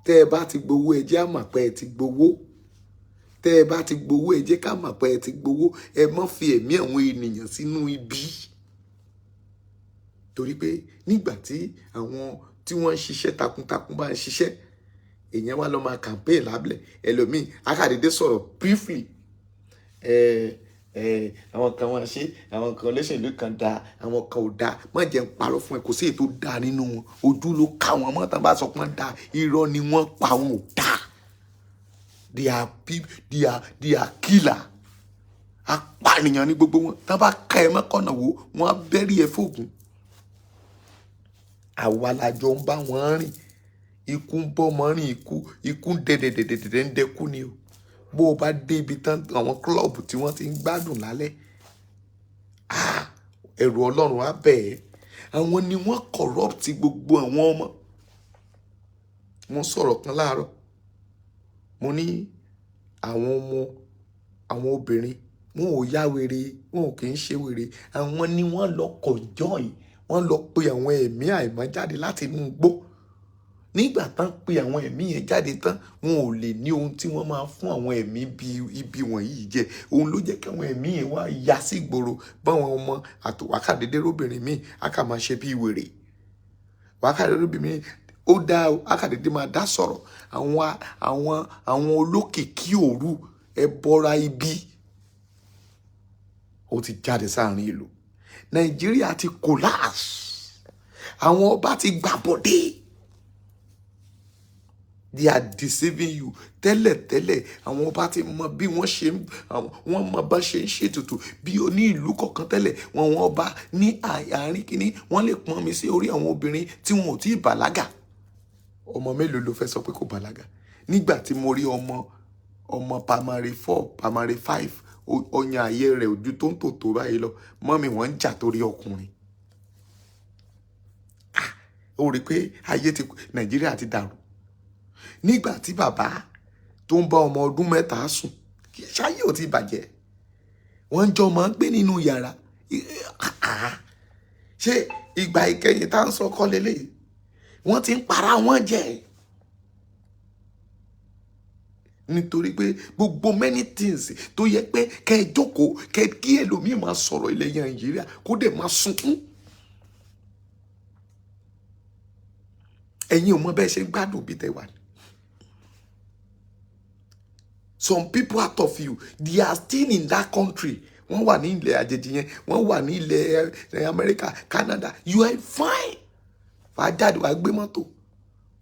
Tẹ́ ẹ bá ti gbowó, ẹ jẹ́ á mọ̀ pé ẹ ti gbowó. Tẹ́ ẹ bá ti gbowó, ẹ jẹ́ ká mọ̀ pé ẹ ti gbowó. Ẹ má fi ẹ̀mí àwọn ènìyàn sínú ibi, torí pé nígbà tí àwọn tí wọ́n ń ṣiṣẹ́ takuntakun bá ń ṣiṣẹ́, èèyàn wá lọ máa campaign lábẹ́lẹ̀. Ẹlòmíì akàdédé sọ̀rọ̀ briefly. Ẹ ẹ àwọn kan wọn ṣe, àwọn kan olóṣèlú kan dáa, àwọn kan ò dáa. Má jẹ́ ń parọ́ fún ẹ, kò sí èyí tó dáa nínú wọn. Ojú ló ká wọn mọ́. Tán bá sọ pé wọ́n dáa, irọ́ ni wọ́n pa, wọn ò dáa. They are people, they are killer. Apànìyàn ní gbogbo wọn. Tán bá ká ẹ mọ́kànnà wo, wọ́n á bẹ́rí ẹ fóògùn. Àwa la jọ ń bá wọn rìn. Ikú ń bọ́ mọ́ rìn, ikú, ikú ń dẹ̀dẹ̀dẹ̀dẹ̀dẹ̀ ń dẹkú ni o. Bó o bá débi tán, àwọn club tí wọ́n ti ń gbádùn lálẹ́, ah, ẹ̀rù Ọlọ́run á bẹ̀ ẹ́. Àwọn ni wọ́n corrupt gbogbo àwọn ọmọ. Mo sọ̀rọ̀ kan láàárọ̀, mo ní àwọn ọmọ, àwọn obìnrin, wọn ò yá wèrè, wọn ò kì í ṣe wèrè. Àwọn ni wọ́n lọ conjoin, wọ́n lọ pe àwọn ẹ̀mí àìmọ́ jáde láti inú igbó. Nígbà tán pe àwọn ẹ̀mí yẹn jáde tán, wọn ò lè ní ohun tí wọ́n máa fún àwọn ẹ̀mí bí ibi wọ̀nyí jẹ. Òun ló jẹ́ kí àwọn ẹ̀mí yẹn wá ya sí ìgboro báwọn ọmọ àtòwákàdédé. Róbìnrin míì á kà máa ṣe bí wèrè, wákàdédé róbìnrin míì ó dá o, ákàdédé máa dá sọ̀rọ̀. Àwọn olókìkí òru, ẹ bọ́ra ibi, ó ti jáde sáàrin ìlú. Nàìjíríà ti collapse, àwọn ọba ti gbàbọ̀dé. They are deceiving you. Tẹ́lẹ̀tẹ́lẹ̀, àwọn ọba ti mọ bí wọ́n ṣe ń, wọ́n mọ bá ṣe ń ṣètùtù bí oní ìlú kọ̀ọ̀kan tẹ́lẹ̀. Wọn ọba ní àárín kínní, wọ́n lè pọ́n mi sí orí àwọn obìnrin tí wọn ò tí ì bàlágà. Ọmọ mélòó ló fẹ́ sọ pé kò bàlágà? Nígbà tí mo rí ọmọ primary 4, primary 5, ọyàn ayé rẹ̀ ojú tó ń tò tó báyìí lọ, mummy, wọ́n ń jà torí ọkùnrin. Ó rí i pé ayé ti Nàìjíríà ti dàrú. Nígbà tí bàbá tó ń bá ọmọ ọdún 3 sùn, kì í ṣáyé ò ti bàjẹ́? Wọ́n jọ máa ń gbé nínú yàrá. Ṣé ìgbà ìkẹyìn tá à ń sọ kọ́ lélẹ́yìí? Wọ́n ti ń para wọn jẹ. Nítorí pé gbogbo many things tó yẹ pé kẹ́ ẹ jókòó, kẹ́ kí ẹlòmíì máa sọ̀rọ̀ ilẹ̀ Nàìjíríà kó dẹ̀ máa sunkún. Ẹ̀yin ò mọ bẹ́ẹ̀ ṣe ń gbádùn bí tẹ́ wà ní. Some people out of you, they are still in that country. Wọ́n wà ní ilẹ̀ àjèjì yẹn, wọ́n wà ní ilẹ̀ Amẹ́ríkà, Canada. You are fine. Wàá jáde, wàá gbé mọ́tò,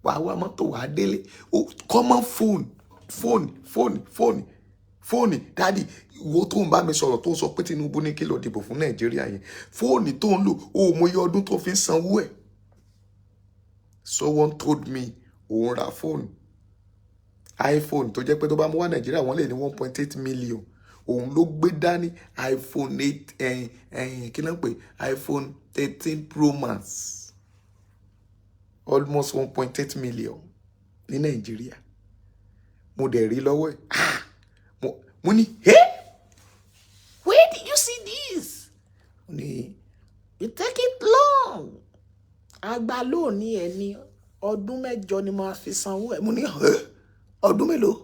wàá wá mọ́tò, wàá délé. Oh, common phone, phone, phone, phone, fóònù. Daddy, wo tó ń bá mi sọ̀rọ̀ tó ń sọ pé Tinubu ní kí lọ dìbò fún Nàìjíríà yẹn, fóònù tó ń lò, ó mọ iye ọdún tó fi ń sanwó ẹ̀. Someone told me òun ra fóònù iPhone tó jẹ́ pé tó bá mú wá Nàìjíríà, wọ́n lè ní 1.8 million. Òun ló gbé dání iPhone 8, ẹ̀yìn ẹ̀yìn, kí ló ń pè, iPhone 13 Pro Max, almost 1.8 million ní Nàìjíríà. Mo dẹ̀ rí lọ́wọ́ ẹ̀. Ah, mo ní, "Hey, where did you see this?" Ó ní, You take it long. Àgbà lónìí ẹ ní ọdún 8 ni mo fi sanwó ẹ̀. Mo ní, "Ẹ́, ọdún mélòó?"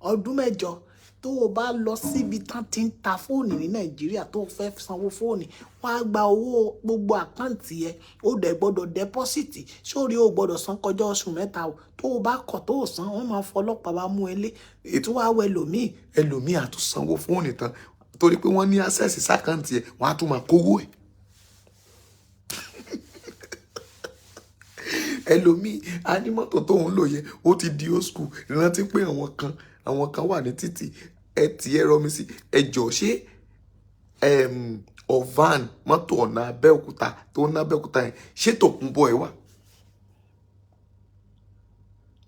Ọdún 8. Tó o bá lọ síbi tán ti ń ta fóònù ní Nàìjíríà tó o fẹ́ sanwó fóònù, wọ́n á gba owó gbogbo account ẹ. Ó dẹ̀ gbọ́dọ̀ deposit sórí, o gbọ́dọ̀ san kọjá oṣù 3 o. Tó o bá kọ̀ tó o san, wọ́n máa fọlọ́pàá wá mú ẹ lé ètò wá wẹ lòmíì. Ẹlòmíì á tún sanwó fóònù tán, torí pé wọ́n ní access sí account ẹ̀, wọ́n á tún máa kówó ẹ̀. Ẹlòmíì á ní mọ́tò tóun lò yẹn, ó ti di old school. Rántí pé àwọn kan wà ní títì ẹ tí ẹ rọmi sí ẹjọ́ ṣé ọ̀van mọ́tò ọ̀nà Abẹ́òkúta tó ń ná Abẹ́òkúta yẹn, ṣé Tòkunbọ̀ ẹ wà?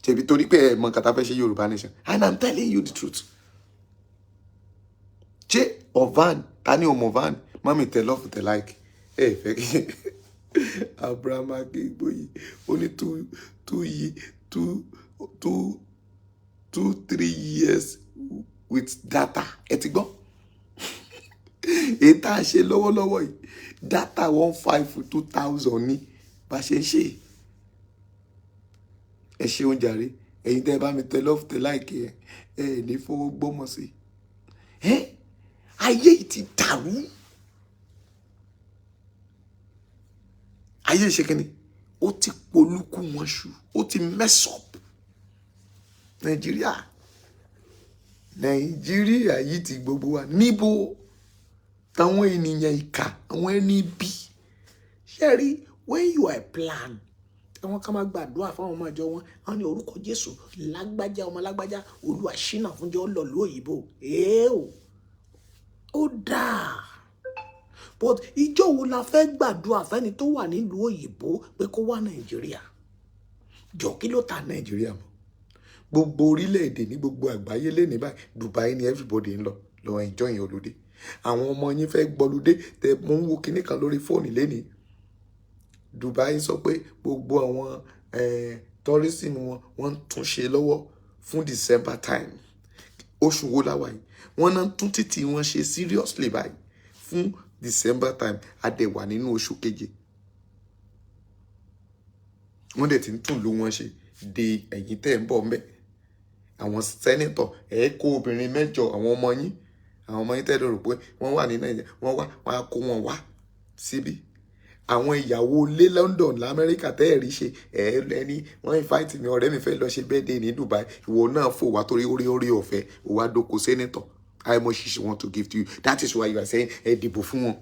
Ṣèbí torí pé ẹ mọ nǹkan tá a fẹ́ ṣe, Yorùbá nation, and I'm telling you the truth. Ṣé ọ̀van ta ni ọmọ van? Mummy, tẹ love, tẹ like. Ẹ fẹ́ kí Abraham Akíngbóyè ó ní two two two two two three years with data. Ẹ ti gbọ́ èyí tá a ṣe lọ́wọ́lọ́wọ́ yìí, data 1,5 2,000 ní bá ṣe ń ṣe. Ẹ ṣeun jàre, ẹ̀yin tẹ́ ẹ bá mi tẹ love, tẹ like. Ẹ ní fọwọ́ gbọ́mọ sí ẹ. Ayé yìí ti dàrú. Ayé ṣe kínní, ó ti polúkú wọn ṣu, ó ti mess up Nàìjíríà. Nàìjíríà yìí ti gbogbo wa níbo táwọn ènìyàn ìkà, àwọn ẹni bí. Ṣé rí, when you are plan, àwọn kan máa gbàdúrà fáwọn ọmọ ìjọ wọn, àwọn ní orúkọ Jésù, lágbájá ọmọ lágbájá, Olúwa ṣínà fúnjọ lọ lóyìnbó. Èèó, ó dáa, but ìjọ wo la fẹ́ gbàdúrà fẹ́ni tó wà nílùú òyìnbó pé kó wá Nàìjíríà? Jọ, kí ló ta Nàìjíríà mọ́? Gbogbo orílẹ̀-èdè ní gbogbo àgbáyé lé ní báyìí, Dubai ni everybody ń lọ lọ enjoy holiday. Àwọn ọmọ yín fẹ́ gbọ́ludé. Tẹ mo ń wo kinní kan lórí fóònù lénìí, Dubai sọ pé gbogbo àwọn tourism wọn, wọ́n ń tún ṣe lọ́wọ́ fún December time. Oṣù wo la wà yìí? Wọ́n náà tún títì wọn ṣe seriously báyìí fún December time. A dẹ̀ wà nínú oṣù keje, wọ́n dẹ̀ ti ń tún ìlú wọn ṣe de. Ẹ̀yìn tẹ́ ń bọ̀ ńbẹ̀, àwọn senator, ẹ̀ kó obìnrin 8, àwọn ọmọ yín tẹ́ lè rò pé wọ́n wà ní Nàìjíríà, wọ́n wá, wọ́n á kó wọn wá síbí. Àwọn ìyàwó ilé London lamẹ́ríkà tẹ́ ẹ̀ rí ṣe ẹ̀ ẹni wọ́n invite mi, ọ̀rẹ́ mi fẹ́ lọ ṣe birthday ní Dubai, ìwọ náà fò wá torí orí ọ̀fẹ́ ò wá dóko senator. How much she want to give to you? That is why you are saying ẹ dìbò fún wọn.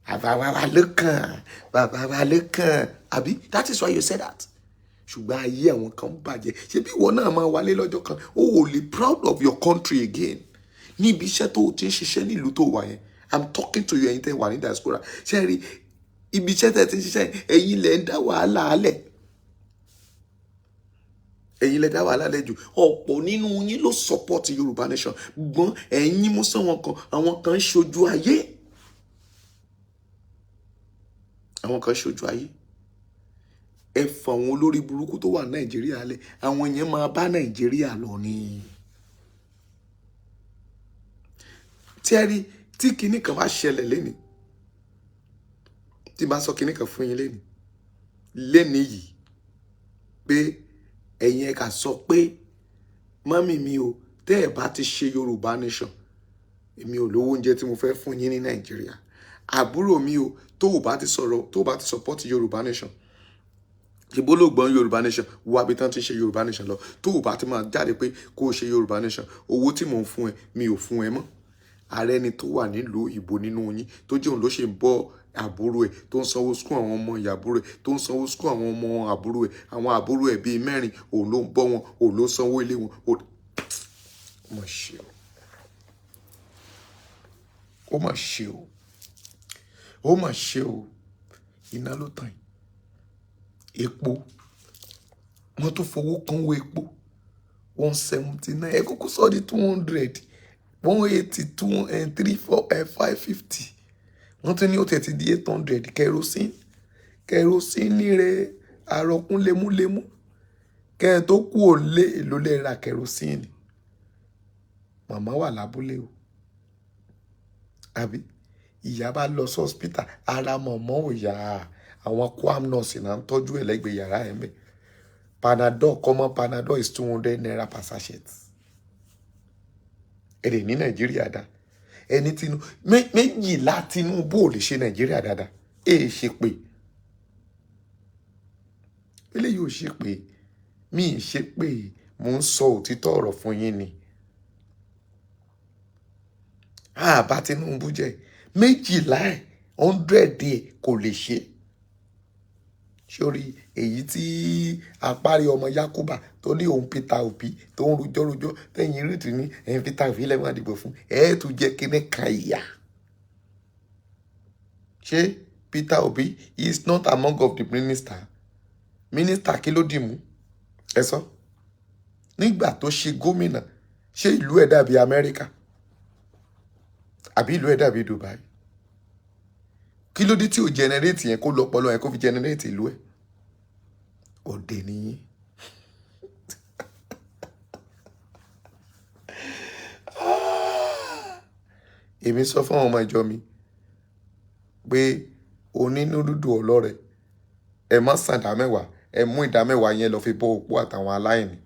Bàbá wa ló kàn, bàbá wa ló kàn, àbí? That is why you say that. Ṣùgbọ́n ayé àwọn kan bàjẹ́. Ṣé bí ìwọ náà máa wálé lọ́jọ́ kan, o ò lè proud of your country again níbi iṣẹ́ tó o ti ń ṣiṣẹ́ nílùú tó wà yẹn. I'm talking to you, ẹ̀yin tẹ́ wà ní diaspora. Ṣé rí ibi iṣẹ́ tẹ́ ti ń ṣiṣẹ́, ẹ̀yin lẹ̀ ń dá wàhálà alẹ̀, ẹ̀yin lẹ dá wàhálà lẹ̀ jù. Ọ̀pọ̀ nínú yín ló support Yorùbá nation, gbọ́n ẹ̀yin mú sọ́wọ́n kan. Àwọn kan ń ṣojú ayé, àwọn kan ń ṣojú ayé. Ẹ fọ àwọn olórí burúkú tó wà Nàìjíríà lẹ̀, àwọn yẹn máa bá Nàìjíríà lọ ni. Tí ẹ rí tí kinní kan bá ṣẹlẹ̀ lénìí, tí bá sọ kinní kan fún yín lénìí lénìí yìí pé ẹ̀yin ẹ kà sọ pé Mummy mi o, tẹ́ ẹ̀ bá ti ṣe Yorùbá Nation, èmi ò lówó oúnjẹ tí mo fẹ́ fún yín ní Nàìjíríà. Àbúrò mi o, tó o bá ti sọ̀rọ̀, tó o bá ti support Yorùbá Nation, ìbò ló gbọ́n Yorùbá Nation, wá bí tán ti ṣe Yorùbá Nation lọ. Tó o bá ti máa jáde pé kó o ṣe Yorùbá Nation, owó tí mò ń fún ẹ, mi ò fún ẹ mọ́. Ààrẹ ni tó wà nílùú òyìnbó nínú yín tó jẹ́ òun ló ṣe ń bọ́ àbúrò ẹ̀, tó ń sanwó school àwọn ọmọ ìyàbúrò ẹ̀, tó ń sanwó school àwọn ọmọ àbúrò ẹ̀, àwọn àbúrò ẹ̀ bíi mẹ́rin, òun ló ń bọ́ wọn, òun ló sanwó ilé wọn. Ó mà ṣe o, ó mà ṣe o, ó mà ṣe o. Iná ló tàn yìí, epo, wọ́n tún fowó kánwó epo, 179. Ẹ kúkú sọ di 200, 182 and three, four and 550. Wọ́n tún ní ó tẹ̀ ti di 800. Kerosene, kerosene rẹ̀ àròkún lemúlemú. Kẹ́ ẹ tó kú ò lé, èlò lè ra kerosene? Màmá wà lábúlé o, àbí ìyá bá lọ sí hospital, ara mọ̀mọ́ ò yá, àwọn quam nurse náà ń tọ́jú ẹ̀ lẹ́gbẹ̀ẹ́ yàrá ẹ̀ mẹ́. Panadol, common Panadol is ₦200 per sachet. Ẹ lè ní Nàìjíríà dá. Ẹni tinú méjìlá Tinubu ò lè ṣe Nàìjíríà dáadáa. Èè ṣe pé eléyìí ò ṣe pé mi ì ṣe pé mò ń sọ òtítọ́ ọ̀rọ̀ fún yín ni. Àbá Tinubu jẹ́ méjìlá ẹ̀, 100 ẹ̀ kò lè ṣe. Sórí èyí tí apárí ọmọ Yakuba tó ní òun Peter Obi, tó ń rojọ́ rojọ́ tẹ̀yìn rìtì ní ẹ̀yìn Peter Obi lẹ́wọ̀n àdìbò fún ẹ̀, tún jẹ́ kíní kan ìyá. Ṣé Peter Obi is not among of the minister? Minister kí ló dì mú? Ẹ sọ. Nígbà tó ṣe gómìnà, ṣé ìlú ẹ̀ dàbí Amẹ́ríkà, àbí ìlú ẹ̀ dàbí Dubai? Kí ló dé tí ò generate yẹn, kó lọ́pọlọ yẹn, kó fi generate ìlú ẹ̀? Òde nìyí. Èmi sọ fún àwọn ọmọ ìjọ mi pé onínúdúdú ọlọ́rẹ̀, ẹ má san ìdá mẹ́wàá, ẹ mú ìdá mẹ́wàá yẹn lọ fi bọ́ opó àtàwọn aláìní.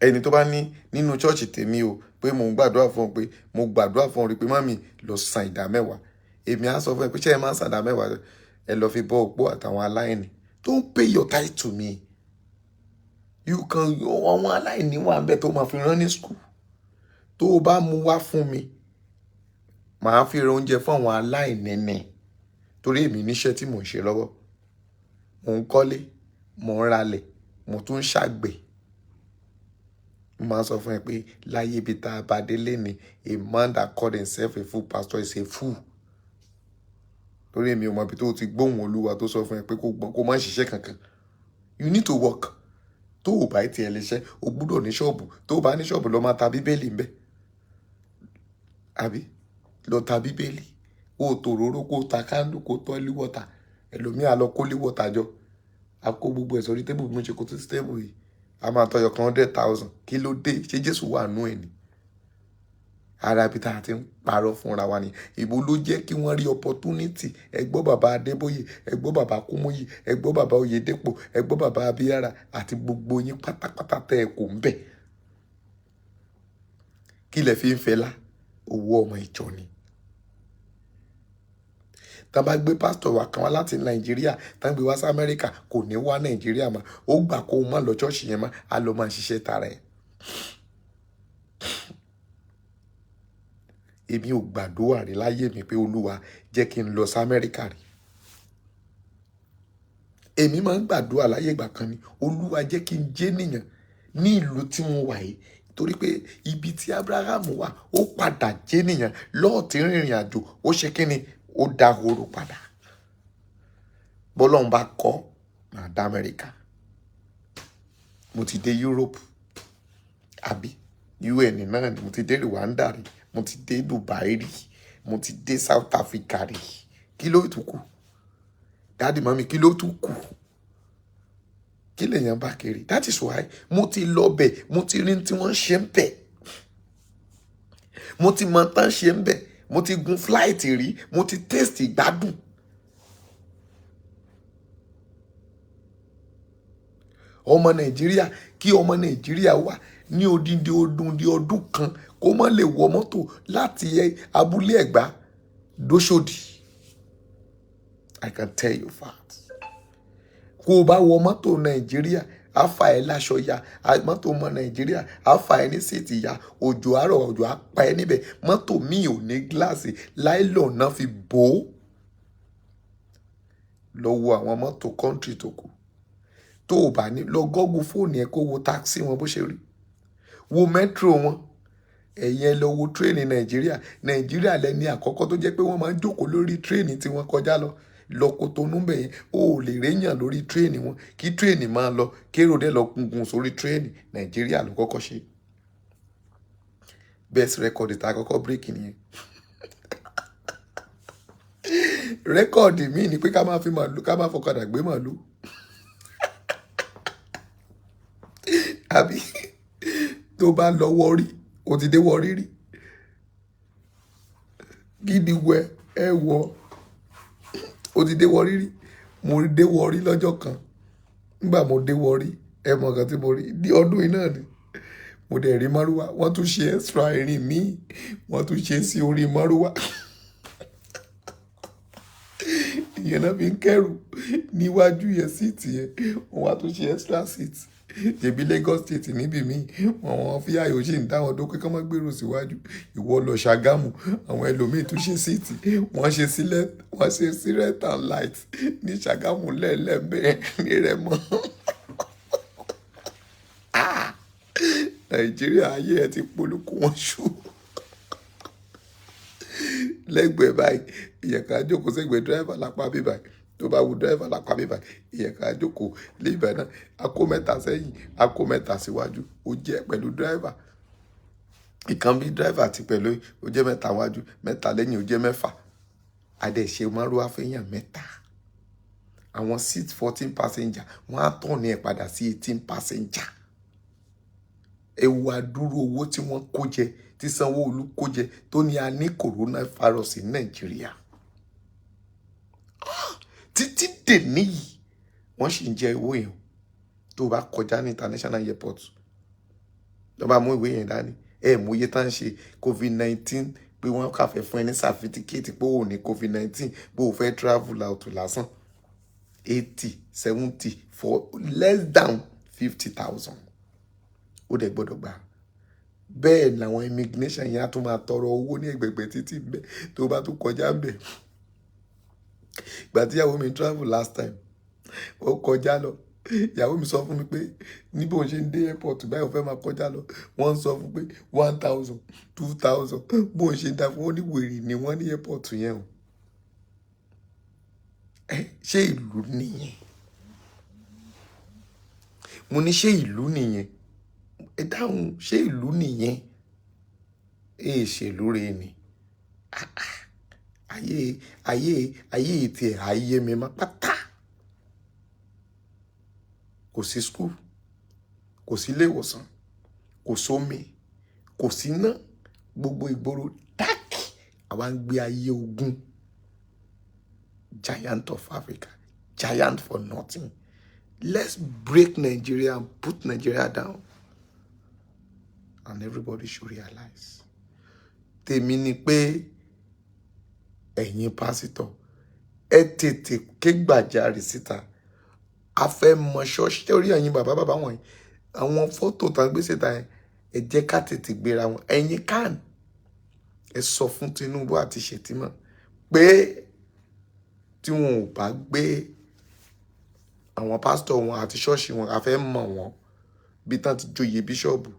Ẹni tó bá ní nínú chọ́ọ̀chì tèmi o pé mò ń gbàdúrà fún ọ, pé mo gbàdúrà fún ọ rí pé mummy lọ san ìdá mẹ́wàá, èmi á sọ fún ẹ pé ṣé ẹ máa ń san ìdá mẹ́wàá, ẹ lọ fi bọ́ opó àtàwọn aláìní. Don't pay your tithe to me. You can, àwọn aláìní wà ń bẹ tó máa fi rán ní school. Tó o bá mú wá fún mi, màá fi ra oúnjẹ fún àwọn aláìní ni, torí èmi níṣẹ́ tí mò ń ṣe lọ́wọ́. Mò ń kọ́lé, mò ń ralẹ̀, mo tún ń ṣàgbẹ̀. Mo máa ń sọ fún ẹ pé láyé ibi tá a bá délé ni, a man that called himself a full pastor is a fool. Torí èmi ò mọ ibi tó ti gbóhùn Olúwa tó sọ fún ẹ pé kó gbọ́n, kó má ṣiṣẹ́ kankan. You need to work. Tó o bá tiẹ̀ lè ṣe, o gbúdọ̀ ní ṣọ́ọ̀bù. Tó o bá ní ṣọ́ọ̀bù, lọ máa ta Bíbélì ń bẹ. Àbí lọ ta Bíbélì, kó o tòróró, kó o ta kándù, kó o tọ́ holy water. Ẹlòmíà lọ kó holy water jọ, a kó gbogbo ẹ̀ sórí table bí mo ṣe kó tó sí table yìí, a máa tọyọ kan 100,000. Kí ló dé? Ṣé Jésù wà nú ẹ̀ ni? Ara ibi tá a ti ń parọ́ fúnra wa ni. Ìbò ló jẹ́ kí wọ́n rí opportunity. Ẹ gbọ́ bàbá Adébóyè, ẹ gbọ́ bàbá Kúmúyì, ẹ gbọ́ bàbá Oyèdépò, ẹ gbọ́ bàbá Abíyára àti gbogbo yín pátápátá tẹ́ ẹ kò ń bẹ̀. Kí lẹ fi ń fẹlá? Owó ọmọ ìjọ ni. Tá bá gbé pásítọ̀ wa kan wá láti Nàìjíríà, tá gbé wá sí Amẹ́ríkà, kò ní wá Nàìjíríà mọ́. Ó gbà kó o má lọ ṣọ́ọ̀ṣì yẹn mọ́, á lọ máa ṣiṣẹ́ tara ẹ̀. Èmi ò gbàdúrà rí láyé mi pé Olúwa jẹ́ kí n lọ sí Amẹ́ríkà rí. Èmi máa ń gbàdúrà láyé ìgbà kan ni, Olúwa jẹ́ kí n jẹ́ ènìyàn ní ìlú tí mo wà yìí, torí pé ibi tí Abraham wà, ó padà jẹ́ ènìyàn. Lọ́ọ̀tì rìnrìn àjò, ó ṣe kí ni? Ó dahoro padà. Bọ́lọ́run bá kọ́, màá dá Amẹ́ríkà. Mo ti dé Europe, àbí UN náà ni. Mo ti dé Rwanda rí, mo ti dé Dubai rí, mo ti dé South Africa rí. Kí ló tún kù? Daddy, mummy, kí ló tún kù? Kí lèèyàn bá kiri? That is why mo ti lọ bẹ̀, mo ti rí tí wọ́n ṣe ń bẹ̀, mo ti mọ tán ṣe ń bẹ̀, mo ti gun flight rí, mo ti taste ìgbádùn. Ọmọ Nàìjíríà, kí ọmọ Nàìjíríà wà ní odindi odindi ọdún kan, kó má lè wọ mọ́tò láti Abúlé Ẹ̀gbá dóṣòdì. I can tell you facts. Kó o bá wọ mọ́tò Nàìjíríà, á fà ẹ́ láṣọ ya. Mọ́tò ọmọ Nàìjíríà á fà ẹ́ ní seat ya. Òjò àárọ̀, òjò á pa ẹ́ níbẹ̀. Mọ́tò míì ò ní gíláàsì, nylon náà fi bò ó. Lọ wo àwọn mọ́tò country tó kù. Tó o bá ní lọ Google fóònù ẹ, kó wo taxi wọn bó ṣe rí, wo metro wọn. Ẹ̀yin ẹ lọ wo train Nàìjíríà. Nàìjíríà lẹni àkọ́kọ́ tó jẹ́ pé wọ́n máa ń jókòó lórí train tí wọ́n kọjá lọ lọ Kotonu bẹ̀ yẹn. O ò lè réyàn lórí train wọn, kí train máa lọ, kérò dẹ̀ lọ gungun sórí train. Nàìjíríà ló kọ́kọ́ ṣe. Best record tá a kọ́kọ́ break nìyẹn. Record míì ni pé ká máa fi màlúù, ká máa fọ̀kadà gbé màlúù. Àbí tó bá lọ Warri, o ti dé Warri rí? Gidi wẹ ẹ wọ, o ti dé Warri rí? Mo dé Warri lọ́jọ́ kan. Nígbà mo dé Warri, ẹ mọ̀ nǹkan tí mo rí ní ọdún yìí náà ni. Mo dẹ̀ rí márúwá, wọ́n tún ṣe extra irin míì, wọ́n tún ṣe sí orí márúwá. Ìyẹn náà fi ń kẹ́rù níwájú yẹn, seat yẹn, wọ́n wá tún ṣe extra seat. Ṣèbí Lagos State níbí mi, àwọn fíàyò sì ń dá wọn dó pé kí wọ́n má gbèrò síwájú. Ìwọ lọ Ṣàgámù, àwọn ẹlòmíì tún ṣe seat, wọ́n ṣe sílẹ̀, wọ́n ṣe sí red and light ní Ṣàgámù lẹ́ẹ̀lẹ́ẹ̀bẹ̀ ní Rẹ́mọ. Ah! Nàìjíríà, ayé ẹ ti polúkú wọn ṣú. Lẹ́gbẹ̀ẹ́ báyìí, ìyẹn kan á jókòó sẹ́gbẹ̀ẹ́ driver lápá bí báyìí. Tó bá wu driver lápá bí báyìí, ìyẹn kan á jókòó lé ibẹ̀ náà. A kó mẹ́ta sẹ́yìn, a kó mẹ́ta síwájú. Ó jẹ́ pẹ̀lú driver. Ìkan bí driver àti pẹ̀lú ó jẹ́ mẹ́ta wájú, mẹ́ta lẹ́yìn, ó jẹ́ mẹ́fà. A dẹ̀ ṣe márúwá fẹ́yàn mẹ́ta. Àwọn seat 14 passenger, wọ́n á turn ẹ̀ padà sí 18 passenger. Ẹ wo àdúró owó tí wọ́n kó jẹ, tí Sanwó-Olú kó jẹ, tó ní a ní coronavirus ní Nàìjíríà. Títí dèní yìí, wọ́n sì ń jẹ owó yẹn. Tó bá kọjá ní international airport, tó bá mú ìwé yẹn dání, ẹ mú iye tá ń ṣe COVID-19 pé wọ́n kà fẹ́ fún ẹ ní certificate pé o ò ní COVID-19, pé o fẹ́ travel out lásán. 80, 70 for less than 50,000. Ó dẹ̀ gbọ́dọ̀ gbà. Bẹ́ẹ̀ làwọn immigration yẹn á tún máa tọrọ owó ní ẹ̀gbẹ̀gbẹ̀ títí bẹ́ẹ̀ tó bá tún kọjá ń bẹ̀. Ìgbà tí ìyàwó mi travel last time, ó kọjá lọ. Ìyàwó mi sọ fún mi pé ní bó ṣe ń dé airport báyìí, ó fẹ́ máa kọjá lọ. Wọ́n ń sọ fún pé 1,000, 2,000. Bó ṣe ń dá fún, ó ní wèrè ni wọ́n ní airport yẹn o. Ẹ ṣé ìlú nìyẹn? Mo ní ṣé ìlú nìyẹn? Ẹ dáhùn, ṣé ìlú nìyẹn? Ẹ ṣèlú re ni. Ah, ah. Ayé, ayé, ayé tí ẹ̀ ayé mi máa pátá. Kò sí school, kò sí ilé ìwòsàn, kò sómi, kò sí iná, gbogbo ìgboro dark. Àwa ń gbé ayé ogun. Giant of Africa, giant for nothing. Let's break Nigeria and put Nigeria down. And everybody should realize. Tèmi ni pé ẹ̀yin pásítọ̀, ẹ tètè ké gbàjarè síta. A fẹ́ mọ ṣọ́ọ̀ṣì torí ẹ̀yin bàbá bàbá wọ̀nyí, àwọn fọ́tò tá ń gbé síta yẹn, ẹ jẹ́ ká tètè gbéra wọn. Ẹ̀yin CAN, ẹ sọ fún Tinubu àti Shettima pé tí wọn ò bá gbé àwọn pásítọ̀ wọn àti ṣọ́ọ̀ṣì wọn, a fẹ́ mọ̀ wọ́n bí tán ti joyè bíṣọ̀bù.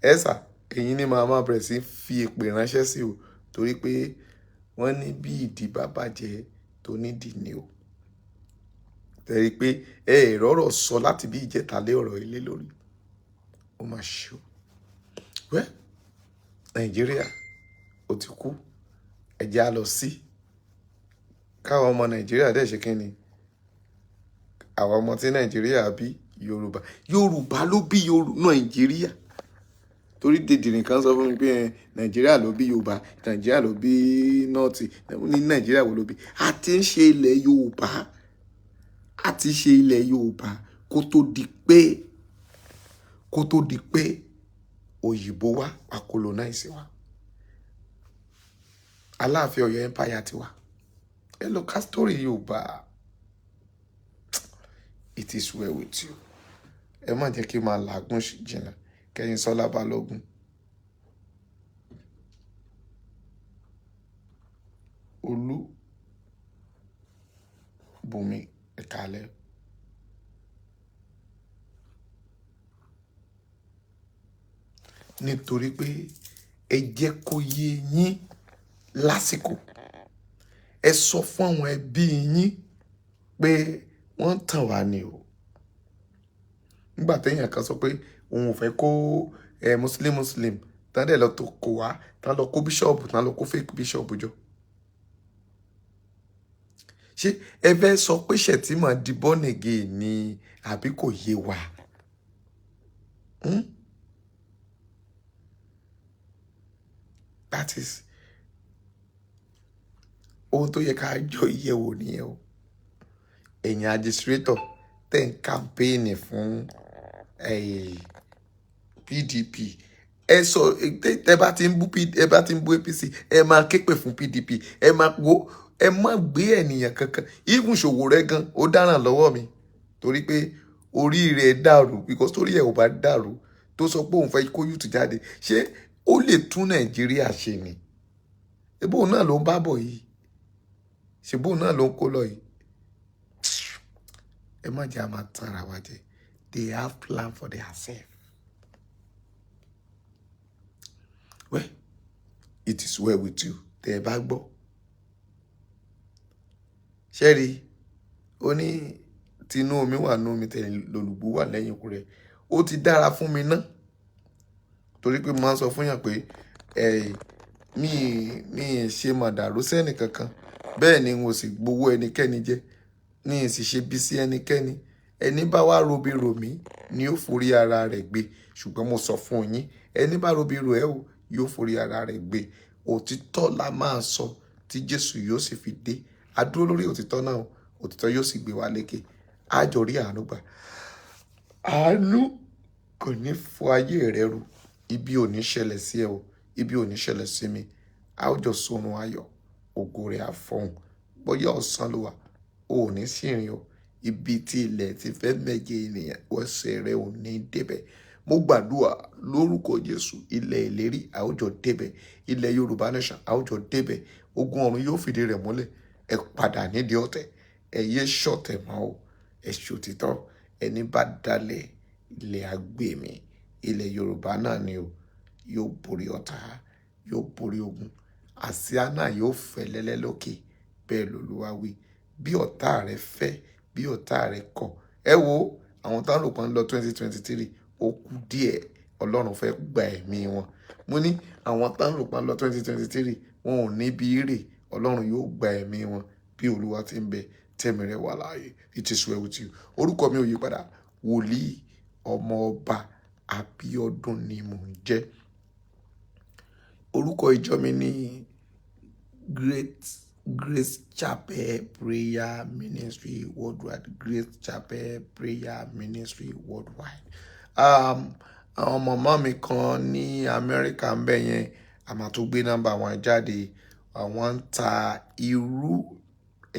Ẹ sà, ẹ̀yin ni màá máa bẹ̀rẹ̀ sí fi èpè ránṣẹ́ sí o, torí pé wọ́n ní bí ìdí bá bàjẹ́ tó nídìí ni o. Tẹ̀rí pé ẹ rọ́rọ̀ sọ láti bí ìjẹta lé ọ̀rọ̀ ilé lórí. Ó mà ṣe o. Wẹ́, Nàìjíríà ó ti kú. Ẹ jẹ́ á lọ sí. Káwọn ọmọ Nàìjíríà dẹ̀ ṣe kí ni? Àwọn ọmọ tí Nàìjíríà bí, Yorùbá. Yorùbá ló bí Nàìjíríà. Torí dèdèrè kan sọ fún mi pé Nàìjíríà ló bí Yorùbá, Nàìjíríà ló bí North, ní Nàìjíríà wo ló bí? A ti ń ṣe ilẹ̀ Yorùbá. A ti ṣe ilẹ̀ Yorùbá Kó tó di pé òyìnbó wá wá colonize wa, Aláàfin Ọ̀yọ́ empire ti wá. Ẹ lọ ka story Yorùbá. It is well with you. Ẹ má jẹ́ kí n máa làágùn jìnnà. Kẹ́yìn Sọlá Balógun, Olú Bùnmi, ẹ̀kálẹ́. Nítorí pé ẹ jẹ́ kó yé yín lásìkò, ẹ sọ fún àwọn ẹbí yín pé wọ́n ń tàn wá ni o. Nígbà téèyàn kan sọ pé òun ò fẹ́ kó ẹ muslim muslim tán dẹ̀ lọ tó kó wá, tán lọ kó bíṣọ̀bù, tán lọ kó fake bíṣọ̀bù jọ. Ṣé ẹ fẹ́ sọ pé Shettima di born again ni àbí kò yé wa? Hmm? That is ohun tó yẹ ká jọ yẹ̀wò nìyẹn o. Ẹ̀yin administrator tẹ̀ ń kàmpéènì fún PDP, ẹ sọ tẹ bá ti ń bú, ẹ bá ti ń bú APC, ẹ máa képè fún PDP. Ẹ máa wo, ẹ má gbé ènìyàn kankan. Even Sowore gan, ó dáràn lọ́wọ́ mi torí pé orí rẹ̀ dàrú, because torí ẹ̀ ò bá dàrú tó sọ pé òun fẹ́ kó youth jáde, ṣé ó lè tún Nàìjíríà ṣe ni? Ebó náà ló ń bá bọ̀ yìí, ṣèbó náà ló ń kó lọ yìí. Ẹ má jẹ́ a máa tanra wa jẹ. They have plan for their self. Well, it is well with you. Tẹ́ ẹ bá gbọ́, ṣẹ́rí ó ní tinú omi wà nú omi, tẹ̀lé lòlùgbò wà lẹ́yìn ikú rẹ̀. Ó ti dára fún mi ná, torí pé mo máa ń sọ fún yàn pé ẹ mi mi ṣe màdàrú sẹ́nì kankan, bẹ́ẹ̀ ni n ò sì gbowó ẹnikẹ́ni jẹ, ní ì sì ṣe bí sí ẹnikẹ́ni. Ẹni bá wá robi rò mí ni ó forí ara rẹ̀ gbé. Ṣùgbọ́n mo sọ fún yín, ẹni bá robi rò ẹ́ o, yóò forí ara rẹ̀ gbé. Òtítọ́ la máa sọ tí Jésù yóò sì fi dé. A dúró lórí òtítọ́ náà, òtítọ́ yóò sì gbé wa lékè. A jọ rí àánú gbà. Àánú kò ní fọ ayé rẹ rú. Ibi ò ní ṣẹlẹ̀ sí ẹ o, ibi ò ní ṣẹlẹ̀ sí mi. A ó jọ sọrun ayọ̀, ògo rẹ̀ á fọhùn. Bóyá ọ̀sán ló wà, o ò ní sí ìrìn o. Ibi tí ilẹ̀ ti fẹ́ mẹ́jẹ ènìyàn, ọ̀sẹ̀ rẹ ò ní débẹ̀. Mo gbàdúrà lórúkọ Jésù, ilẹ̀ ìlérí a ó jọ débẹ̀. Ilẹ̀ Yorùbá nation a ó jọ débẹ̀. Ogun ọ̀run yóò fìdí rẹ̀ múlẹ̀. Ẹ padà nídìí ọ̀tẹ̀, ẹ yé ṣọ̀tẹ̀ mọ́ o, ẹ ṣòtítọ́. Ẹni bá dalẹ̀ ilẹ̀ á gbé mi. Ilẹ̀ Yorùbá náà ni o, yóò borí ọ̀tá, yóò borí ogun. Àsíá náà yóò fẹ́ lẹ́lẹ́ lókè. Bẹ́ẹ̀ lOlúwa wí. Bí ọ̀tá rẹ fẹ́, bí ọ̀tá rẹ kọ̀. Ẹ wo àwọn táwọn rò pé ń lọ 2023, ó kù díẹ̀, Ọlọ́run fẹ́ gba ẹ̀mí wọn. Mo ní àwọn táwọn rò pé ń lọ 2023, wọn ò ní bí rè, Ọlọ́run yóò gba ẹ̀mí wọn. Bí Olúwa ti ń bẹ, tẹ̀mí rẹ̀ wà láàyè. It is well with you. Orúkọ mi ò yí padà. Wòlíì ọmọ ọba Abíọ́dún ni mò ń jẹ́. Orúkọ ìjọ mi ní Great Grace Chapel Prayer Ministry Worldwide. Great Chapel Prayer Ministry Worldwide. Àwọn màmá mi kan ní Amẹ́ríkà ń bẹ̀ yẹn, a máa tó gbé nọ́mbà wọn jáde. Àwọn ń ta irú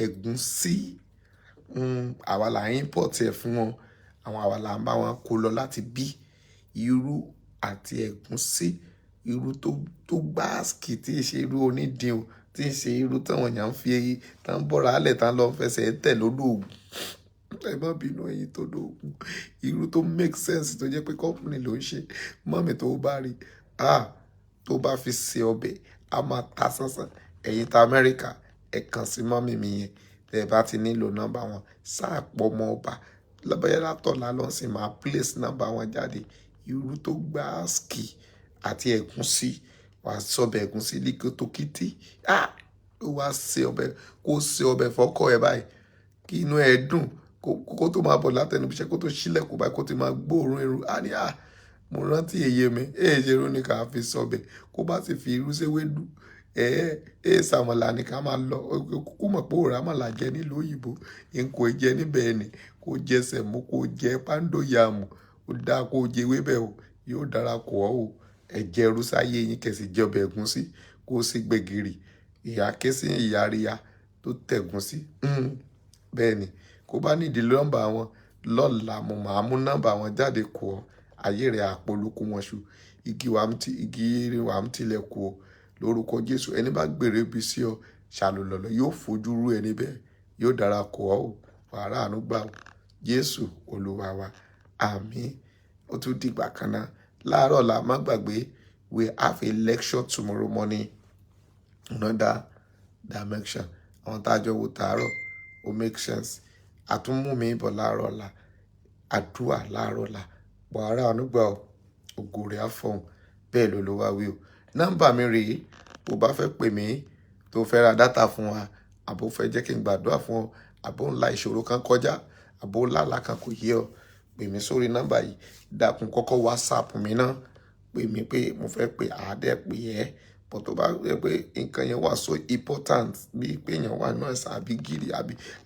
ẹ̀gúsí, àwa là ń import ẹ̀ fún wọn. Àwọn àwa là ń bá wọn kó lọ láti bí irú àti ẹ̀gúsí, irú tó gbáàsì tí ì ṣe irú onídìí o, tí ì ṣe irú táwọn èèyàn ń fi eyín tán bọ́ra álẹ̀ tán lọ fẹsẹ̀ tẹ̀ lódò Ògùn. Ẹ má bínú ẹ̀yin tó lóògùn. Irú tó make sense tó jẹ́ pé company ló ń ṣe. Mummy tó bá rí, ah, tó bá fi se ọbẹ̀, a máa ta sánsán. Ẹ̀yin ta Amẹ́ríkà, ẹ kàn sí mummy mi yẹn. Tẹ bá ti nílò nọ́mbà wọn, sáà pọ̀ mọ́ ọba. Bóyá látọ̀la lọ sí máa place nọ́mbà wọn jáde. Irú tó gbáàsì àti ẹ̀gúsí, wàá sọbẹ̀ ẹ̀gúsí líkótókítí. Ah, ó wá se ọbẹ̀, kó se ọbẹ̀ fọ́kọ ẹ báyìí, kí inú ẹ dùn, kó tó máa bọ̀ látẹnu iṣẹ́, kó tó ṣílẹ̀kùn báyìí, kó tó máa gbóòórùn irú. A ní, ah, mo rántí èyí mi, èyí ṣe irú ni ká fi sọbẹ̀. Kó bá sì fi irú séwédú, Ẹ ẹ sàmọ̀là ni ká máa lọ. Kúkú mọ̀ pé òòrà mọ̀là jẹ nílùú òyìnbó, n kò jẹ níbẹ̀ ni kò jẹ sẹ̀mó, kò jẹ poundo yam, ó dáa kó jẹ ewébẹ̀ o, yóò dára kọ́ ọ o. Ẹ jẹ irú sáyé yín, kẹ̀sì jẹ ọbẹ̀ ẹ̀gúsí, kó o sì gbẹ̀gìrì, ìyá ké sí ìyá ríya tó tẹ̀gúsí. Bẹ́ẹ̀ ni, kó bá nídìí nọ́mbà wọn lọ́la, mo máa mú nọ́mbà wọn jáde kọ́ ọ. Ayé rẹ̀ àpolókun wọn ṣu igi wà ń ti igi wà ń tilẹ̀ kú ọ lórúkọ Jésù. Ẹni bá gbèrè ibi sí ọ ṣàlùlọ̀lọ̀ yóò fojú rú ẹni bẹ́ẹ̀, yóò dára kọ́ ọ o, wàrà àánú gbà o. Jésù Olúwa wa, àmín. Ó tún dìgbà kan náà láàárọ̀ la. Má gbàgbé, we have a lecture tomorrow morning, another dimension. Àwọn tá a jọ wo tàárọ̀ ó make sense. Àtúnmú mi bọ̀ láàárọ̀ ọ̀la, àdúrà láàárọ̀ ọ̀la. Wàrà àánú gbà o, ògo rẹ̀ á fọhùn. Bẹ́ẹ̀ ló ló wá wí o. Nọ́mbà mi rèé, bó bá fẹ́ pè mí, tó fẹ́ ra data fún wa, àbó fẹ́ jẹ́ kí n gbàdúrà fún ọ, àbó ńlá ìṣòro kan kọjá, àbó lálàá kan kò yé ọ, pè mí sórí nọ́mbà yìí. Dákun, kọ́kọ́ WhatsApp mi náà, pè mí pé mo fẹ́ pè àádẹ́ pè ẹ́ bọ̀. Tó bá yẹ pé nǹkan yẹn wà so important, bíi pé èèyàn wà náà ẹ̀sán àbí gírì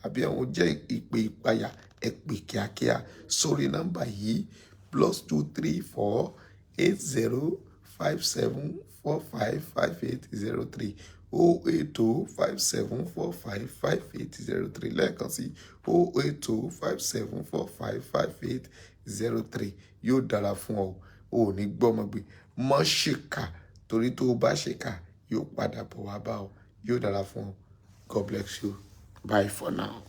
àbí àwọn jẹ́ ìpè ìpayà, ẹ pè kíákíá sórí nọ́mbà yìí: +234 80 57 45 58 03, 080 57 45 58 03. Lẹ́ẹ̀kan sí, 080 57 45 58 03. Yóò dára fún ọ, o ò ní gbọ́mọgbé. Mọ́ ṣèkà, torí tó o bá ṣèkà, yóò padà bọ̀ wá bá ọ. Yóò dára fún ọ. God bless you. Bye for now.